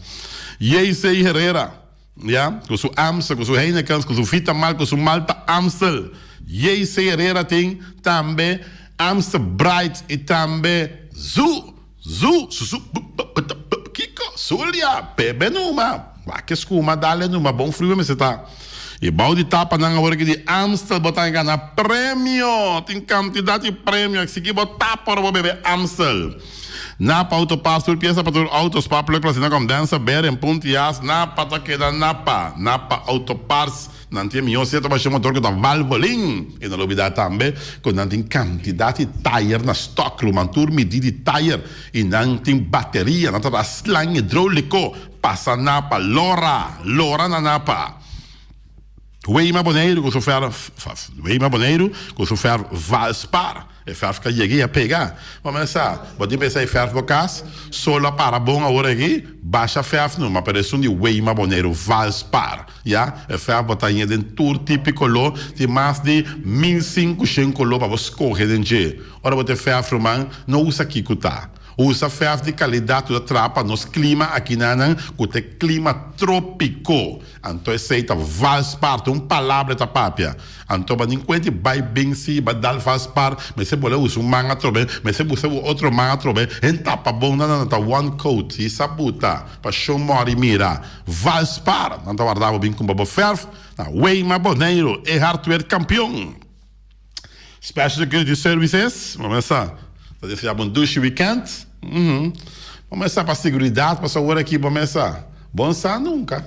JC Herrera, ya, cu su Amstel, cu su Heinekens, cu su Vitamal, cu su Malta Amstel. JC Herrera tin tambe Amstel Bright y tambe Zu, Zu, su, su, bu, bu, bu, bu, Kiko, Zulia, bebe numa, wak e skuma, dale numa, bon friu mester ta. E bou di tapanan awor aki di Amstel bo ta gana premio, tin kantidat di premio, eksigi bo tapa ora bo bebe Amstel. Napa Auto Parts, tur piesa pa tur auto, spark plug, plastina, condenser, bearing, puntias, Napa ta keda Napa. Napa Auto Parts. Nan tin e mihó seta pa shi motor ku ta Valvoline. I no lubidá tambe ku nan tin kantidat di tayer na stòk, ruman tur midí di tayer. I nan tin bateria, nan ta da slang hidróliko. Pasa Napa, lora, lora na Napa. Weima Boneiru ku su fèrf, Weima Boneiru ku su fèrf Valspar. E fèrf ka yega i a pega. Bo mester sa, bo tin pensa e fèrf bo kas, solo a para bon awor aki, basha fèrf numa, pero esun di Weima Boneiru, Valspar, ya. E fèrf bo ta haña den tur tipo i koló, tin mas di 1500 koló pa bo skohe den dje. Ora bo ta e fèrf ruman, no usa kiko ta. Usa fèrf di kalidat ku ta traha pa nos klima akinanan ku ta e klima trópiko. Anto esei ta Valspar, ta un palabra e ta papia. Anto ba nin kuenti bai bin si ba dal Valspar, mester bole usa un man atrobe, mester busa un otro man atrobe, hen tapa bon nan nan ta one coat, si sa buta pa shon mori mira. Valspar, nan ta warda bo bin kumpra bo fèrf na Weima Boneiru, e hardware kampion. Special Security Services, bo mester ta desea bo un dushi weekend, bo mester pa seguridad pasobra awor aki bo mester bon sa nunca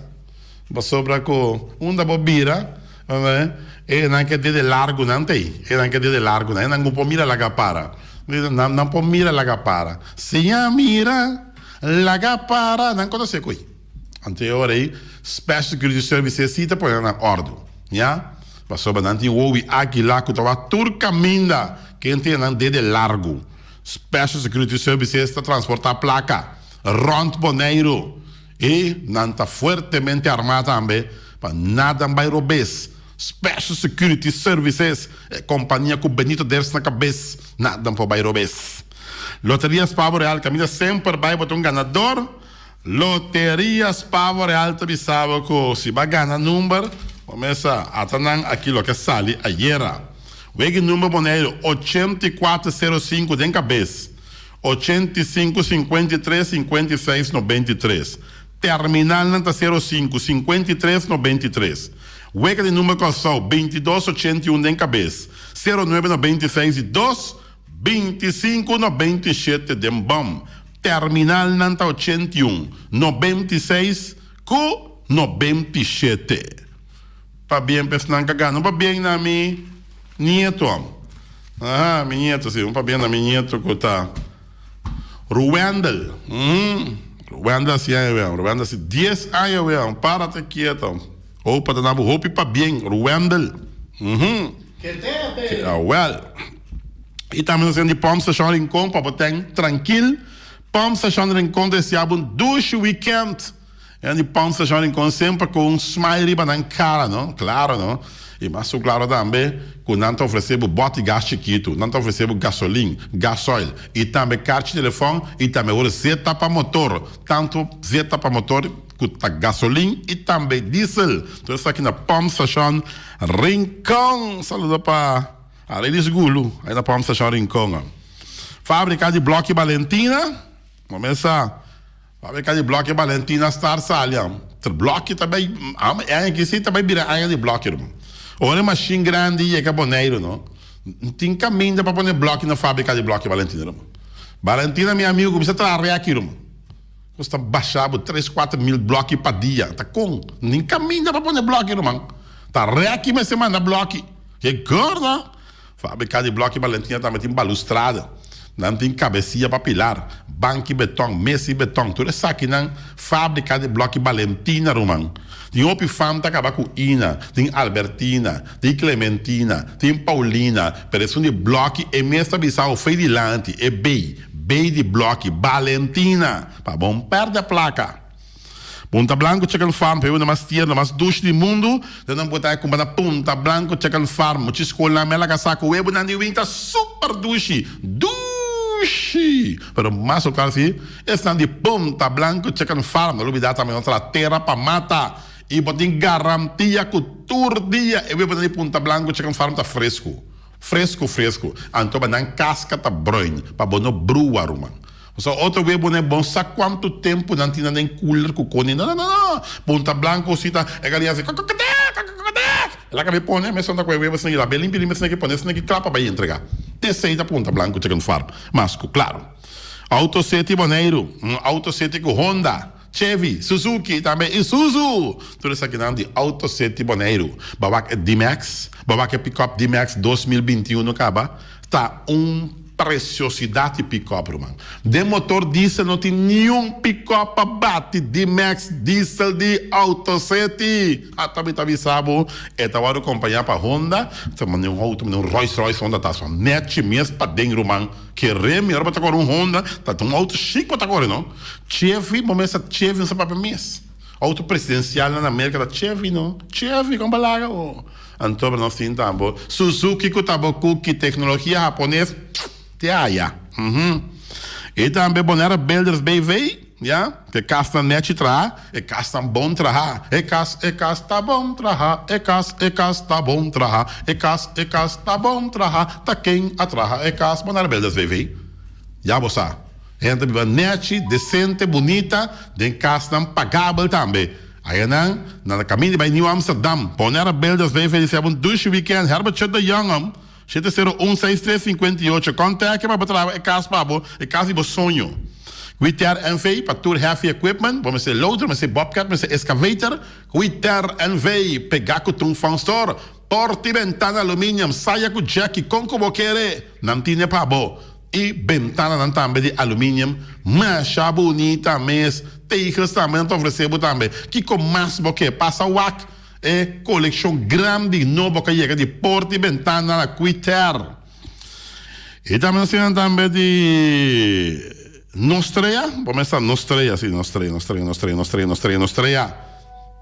pasobra cu unda bo bira e nan ke dede largo nan ta ey, e nan ke dede largo nan, e nan por mira laga para, nan por mira laga para, siña mira laga para, nan conoce cu ey. Anto e ora ei Special Security Services si ta pone nan na ordu, ya. Pasobra nan tin wowi águila ku ta wak tur kaminda ken tin nan dede largu. Special Security Services ta transportá plaka rònt Boneiru i nan ta fuertemente armá tambe pa nada bai robes. Special Security Services, e kompania ku Benito Ders na kabes, nada por bai robes. Loterias Pavo Real kaminda semper bai bo ta un ganador. Loterias Pavo Real ta bisa bo ku si bo a gana number, bo mesa ata nan aki loke a sali ayera. Wega e number Boneiru 8405 den kabes, 85 53 56 93. Terminalnan ta 05 53 93. Wega di number Kòrsou 22 81 den kabes, 09 96 i 2 25 97 den bòm. Terminalnan ta 81, 96 ku 97. Pabien pa esnan ka gana. Un pabien na mi nieto. Aha, mi nieto si. Un pabien na mi nieto ku ta Ruwendel. Uhum. Ruwendel hasi aña wea. Ruwendel hasi dies aña wea. Párate kieto. Opa ta na bo hopi pabien, Ruwendel. Uhum. Ketete. Awel. I tambe nos tin di Pump Station Rincon pa bo ten trankil. Pump Station Rincon ta deseá bo un dushi weekend. E di Pump Station Rincon semper ku un smile riba nan kara, no? Klaro, no? I mas ku klaro tambe ku nan ta ofresé bo bòt di gas chikitu, nan ta ofresé bo gasolin, gasoil, i tambe karchi telefòn i tambe awor zeta pa motor. Tantu zeta pa motor ku ta gasolin i tambe diesel. Tur esaki na Pump Station Rincon. Saludo pa. Arelis Gulu, ai na Pump Station Rincon. Fabrica di Bloki Balentina, bo mes sa, Fabrica di Bloki Balentina start sali. Ter bloki ta bay, e aña aki si ta bay bira aña di bloki ruman. Ora e mashin grandi yega Boneiru no, tin caminda pa pone bloki na Fabrica di Bloki Balentina ruman. Balentina mi amigo cuminsa traha reki ruman. Nos ta basha bo tres cuater mil bloki pa dia, ta con? Tin caminda pa pone bloki ruman. Ta reki mester manda bloki. Ke gordo! Fabrica di bloki Valentina tambe tin balustrada. Nan tin cabecia pa pilar, banki beton, mesa di beton. Tur esakinan fabrica di bloki Valentina, ruman. Tin hopi fam ta caba cu Ina, tin Albertina, tin Clementina, tin Paulina, pero esun di bloki e mes ta bisa ofey dilanti, e bay, bay di bloki Valentina, pa bon perde placa. Punta Blanco Chicken Farm pa e una mas tierno, mas dushi di mundu. Den nan por ta e kumpa na Punta Blanco Chicken Farm. Muchi skolnan mela kasá ku webunan di win ta super dushi. Dushi! Pero mas ku klar si, esnan di Punta Blanco Chicken Farm. No lubidá tambe nos ta tera pa mata i bo tin garantia ku tur dia e webunan di Punta Blanco Chicken Farm ta fresku. Fresku fresku. Anto ba nan kaska ta bruin pa bo no brua ruman. Pasobra otro webo no e bon sa cuanto tempo nan tin nan den cooler cu coni. No, no, no, no. Punta Blanco si ta e galiña haci kokokedek, kokokedek. El a cabe pone mesun ta cu e webo esaki la be limpi limpi esaki pone esaki cla pa bay entrega. Tesey ta Punta Blanco Chicken Farm. Mas cu claro. Auto City Boneiru, un Auto City cu Honda, Chevy, Suzuki, tambe Isuzu. Tur esakinan di Auto City Boneiru. Bo a wak e D-Max, bo a wak e pickup D-Max 2021 caba. Ta un preciosidad di pickup, ruman. Den motor diesel no tin niun pickup pa bati D-Max diesel di Auto City. Ata mi ta bisa bo, e ta wòrdu kompañá pa Honda, ta manda un auto, manda un Rolls Royce Honda ta so nechi mes paden, ruman. Kere mi ora bo ta kore un Honda, ta un auto chic bo ta kore, no. Chevy, bo mester Chevy no sa papia mes. Auto presidencialnan na Merca ta Chevy, no. Chevy, kon bo laga bo? Anto nos tin tambo Suzuki ku ta bo kuki teknologia hapones te aya. Uhum. I tambe Bonaire Builders BV, ya, ke kasnan nechi traha, e kasnan bon traha. E kas, e kas ta bon traha, e kas, e kas ta bon traha, e kas, e kas ta bon traha, ta ken a traha e kas? Bonaire Builders BV. Ya bo sa. Hende ta biba nechi, desente, bunita, den kasnan pagabel tambe. Ayanan, nan ta kaminda di bai Nieuw Amsterdam. Bonaire Builders BV di seba un dushi weekend. Herbert Chut de Jong, 701 63 58. Contact pa bo traha e kas pa bo, e kas di bo soño. Witer NV pa tur heavy equipment. Bo mester loader, mester bobcat, mester excavator. Witer NV, pega ku Tung Fong Store. Porta i bentana aluminium, saya ku jack i kon ku bo kere, nan tine pa bo. I bentananan tambe di aluminium masha bunita mes. Tegels tambe nan ta ofrece bo tambe. Kico mas bo ke? Pasa wak e coleccion grandi nobo cu a yega di porta y bentana na Quiter. Y tambe nos tin tambe di Nostrea. Bo mester Nostrea, si, Nostrea, Nostrea, Nostrea, Nostrea, Nostrea, Nostrea.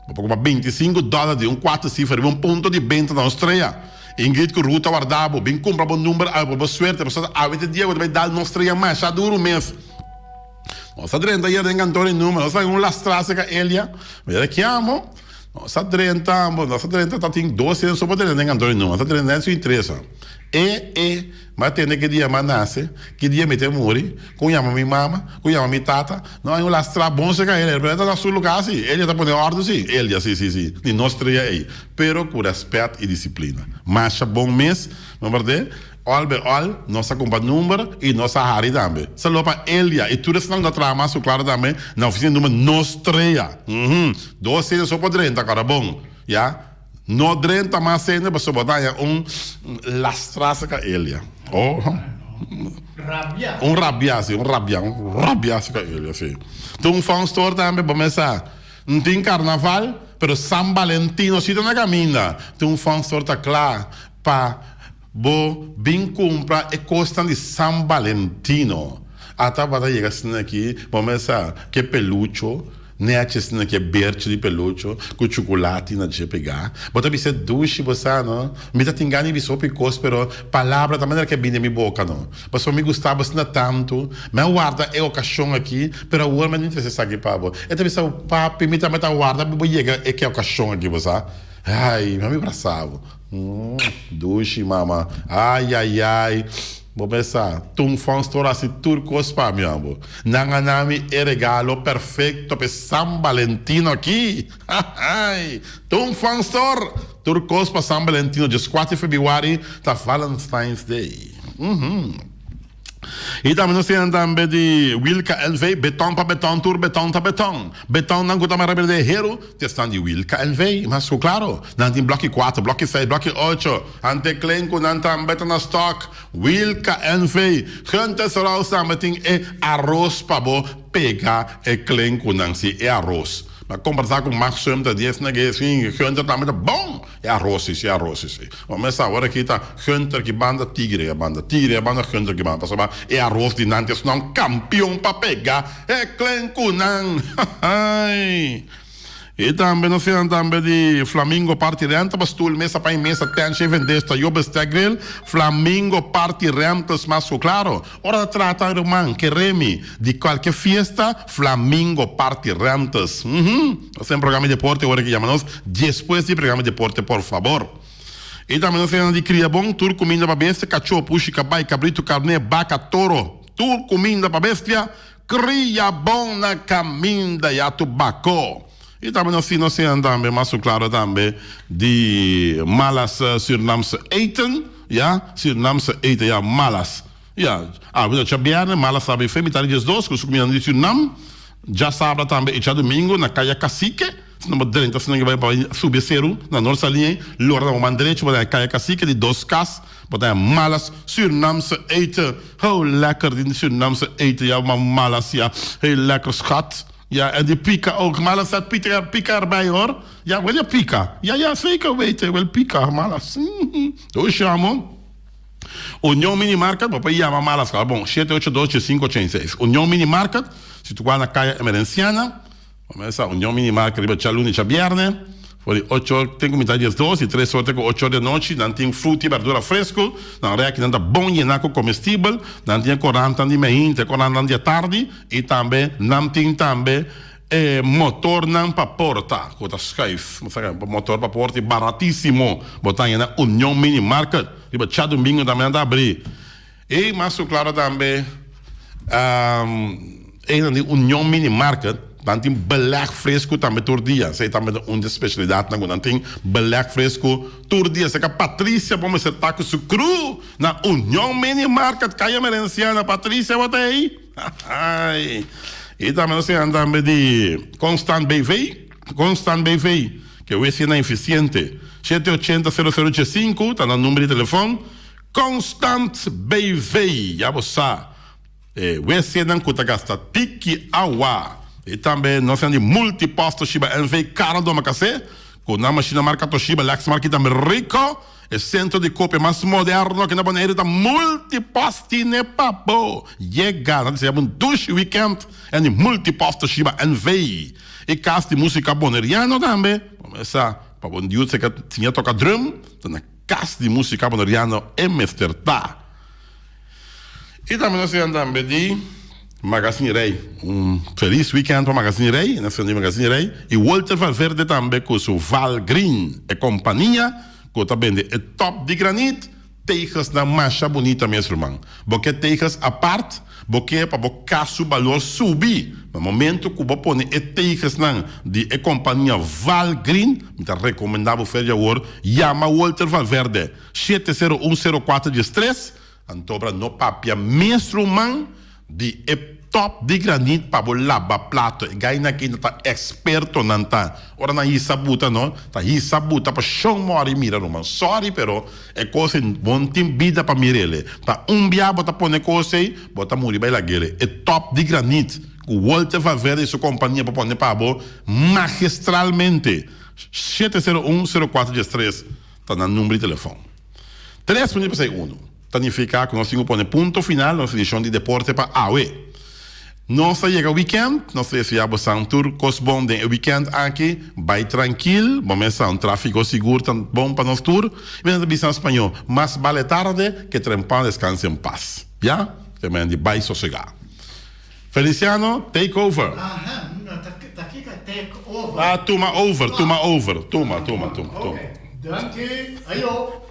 Bo por cumpra 25 dollar di un cuatro cifra riba un punto di benta na Nostrea. Ingrid ku Ruth ta warda bo. Bin kumpra bo number awe pa bo suerte pasobra awe ta e dia ku ta bai dal nos strea masha duru mes. Nos a drenta ayer den kantor di number, nos a haña un lastra serka Elia. Mi ta kiamo, nos a drenta, nos a drenta ta tin dos hende so por drenta den kantor di number. Nos a drenta den su interesa. E, e, mi a tende ki dia mi a nase, ki dia mi ta muri, kon yama mi mama, kon yama mi tata. Nos a haña un lastra bon serka Elia, pero e ta na su lugar si. Elia ta pone ordu si. Elia, si, si, si, di nos strea ei. Pero ku rèspèt i disiplina. Masha bon mes, no berdé? All by all, nos a cumpra number y nos a hari tambe. Saludo pa Elia y tur esnan cu ta traha mas cu claro tambe na oficina di number nos trea. Uhum. Dos hende so por drenta cora bon. Ya. No drenta mas hende pasobra bo ta haya un lastra cerca Elia. Oh. Rabia. Un rabia si, un rabia, un rabia cerca Elia si. Tin un fun store tambe bo mesa. N tin carnaval, pero San Valentino si ta na caminda. Tin un fun store ta cla pa Bo bin cumpra e cosnan di San Valentino. Ata bo ta yega asina aki, bo mesa ke pelucho, nechi asina ke berchi di pelucho cu chuculati na dje pega. Bo ta bisa dushi bo sa no. Mi ta tin gana di bisa hopi cos pero palabra ta manera ke bini den mi boca no. Pasobra mi gusta bo asina tanto. Mi a warda e ocasion aki pero awor mi a trece esaki pa bo. E ta bisa bo papi mi tambe ta warda pa bo yega e ke ocasion aki bo sa. Ay mi a mi brasa bo. Dushi mama ayayay bo mesa tun fons tur hasi tur kos pa mi amo nan a na mi e regalo perfecto p'e San Valentino aki hahay tun fons tur tur kos pa San Valentino djeskuater febrüari ta Valentine's Day. I tambe nos tin tambe di Wilka NV, beton pa beton, tur beton ta beton. Betonnan ku ta mara berde heru, te esnan di Wilka NV. Mas ku klaro, nan tin bloki kuater, bloki seis, bloki ocho. Ante klen ku nan tambe ta na stok. Wilka NV. Gunter Saraus tambe tin e aros pa bo pega e klen ku nan, si e aros. Mi a kombersá ku Max Sumter di esnan ke si Gunter tambe ta bon. E arroz si, e arroz si. Bo mester awor aki ta Hunter ki banda Tigre a banda, Tigre a banda Hunter ki banda pasobra e arroz di nan ta esnan kampion pa pega e klen ku nan. Hahaii. I tambe nos tin tambe di Flamingo Party Renta pa stoel, mesa, pan i mesa, tent, shave en desta, yo bestek grill, Flamingo Party Rentals mas ku klaro. Ora ta trata ruman keremi di kualke fiesta Flamingo Party Rentals. Uhum. Nos tin programa di deporte ora ki yama nos despues di programa di deporte por fabor. I tambe nos tin di kria bon tur kuminda pa bestia, kachó, pushi, kabai, kabritu, karné, baka, toro, tur kuminda pa bestia, kria bon na kaminda ya tu bako. I tambe nos tin nos tin tambe mas ku klaro tambe di Malas Surinaamse Eten, ya, Surinaamse Eten, ya, Malas. Ya, awe ta djabièrnè, mala saba i fe mitad di diesdos, ku su kuminda di Surinam. Djasabra tambe i djadumingu na Kaya Kasike. Si nan bo drenta asina ke bai pa subi e seru na Noord Saliña ei, lora na bo man drechi bo ta haña Kaya Kasike di dos kas, bo ta haña Malas Surinaamse Eten. Ho lekker di Surinaamse eten ya man Malas ya. Hey lekker schat. Ya en di pika ook. Malas zet pika pika erbij hoor. Ya wil je pika? Ya ya zeker weten wil pika Malas. Doei amo. Union Mini Market, bo por yama Malas Kaba Bon, shete ocho dos diesinco ochenta i seis. Union Mini Market, situá na Kaya Emerenciana. Bo mester sa Union Mini Market riba djaluna i djabièrnè, for di ocho or te ku mitad di diesdos i tres or te ku ocho or di anochi. Nan tin fruta i berdura fresku. Nan rèkinan ta bon yená ku komestibel. Nan tin e korantan di meinta, e korantan di atardi i tambe nan tin tambe E motornan pa porta ku ta schuif, bo sa motor pa porta i baratisimo, bo ta haña na Union Mini Market, riba djadumingu tambe nan ta abri. I mas ku klaro tambe einan di Union Mini Market nan tin beleg fresku tambe tur dia, esei tambe ta un di e spesialidatnan ku nan tin, beleg fresku tur dia. Esei ka Patricia bo mester ta ku su crew na Union Mini Market, Kaya Merenciana, Patricia bo ta ei? Ai. I tambe nos tin tambe di Constant BV, Constant BV, ke wc na eficiente. Shete ochenta sero sero diesinku ta nan number di telefon. Constant BV, ya bo sa. E wc nan ku ta gasta tiki awa. I tambe nos tin di Multipost Toshiba NV, Carro Domacassé, ku nan mashina marka Toshiba, Lexmark i tambe Ricoh. E sentro di kopia mas moderno aki na Boneiru ta Multipost Tine pa bo yega. Nan desea bo un dushi weekend en di Multipost Toshiba NV. E kas di musika boneriano tambe. Bo mester sa pa bo diu seka siña toka drum ta na. Kas di Músika Boneriano e mester ta. I tambe nos siña tambe di Magazine Rey. Un felis weekend pa Magazine Rey, nos siña di Magazine Rey i Walter Valverde tambe ku su Val Green, e kompania ku ta bende e top di granit. Tegelsnan masha bunita mes ruman. Bo ke tegels apart? Bo ke pa bo kas su balor subi? Na momento ku bo pone e tegelsnan di e kompania Val Green, mi ta rekomendá bo fer di awor yama Walter Valverde, 70104 13, antobra no papia mes ruman Di e top di granit pa bo laba plato. E gainan aki nan ta expertonan ta. Ora nan hisa buta no, ta hisa buta pa shon mori mira ruman. Sorry pero e cos ei bo no tin bida pa mirele. Ta un bia bo ta pone cos ei, bo ta muri bai lagele. E top di granit cu Walter Valverde y su compania por pone pa bo magistralmente. 701 04 13 ta nan number di telefon. Tres minuut pa sei uno. Ta nifiká ku nos tin ku pone punto final na nos edishon di Deporte pa awe. Nos ta yega wikènt, nos ta deseá bosan tur kos bon den e wikènt aki. Bai trankil, bo mes sa un tráfiko sigur ta bon pa nos tur. I mi ta bisa na spañó, mas bale tarde ke trempan deskanse en pas. Ya? Te mende bai sosegá. Feliciano, take over. Aha, ta kiko take over? Ah, tuma over, tuma over. Tuma, tuma, tuma, tuma. Oké, danki. Ayo.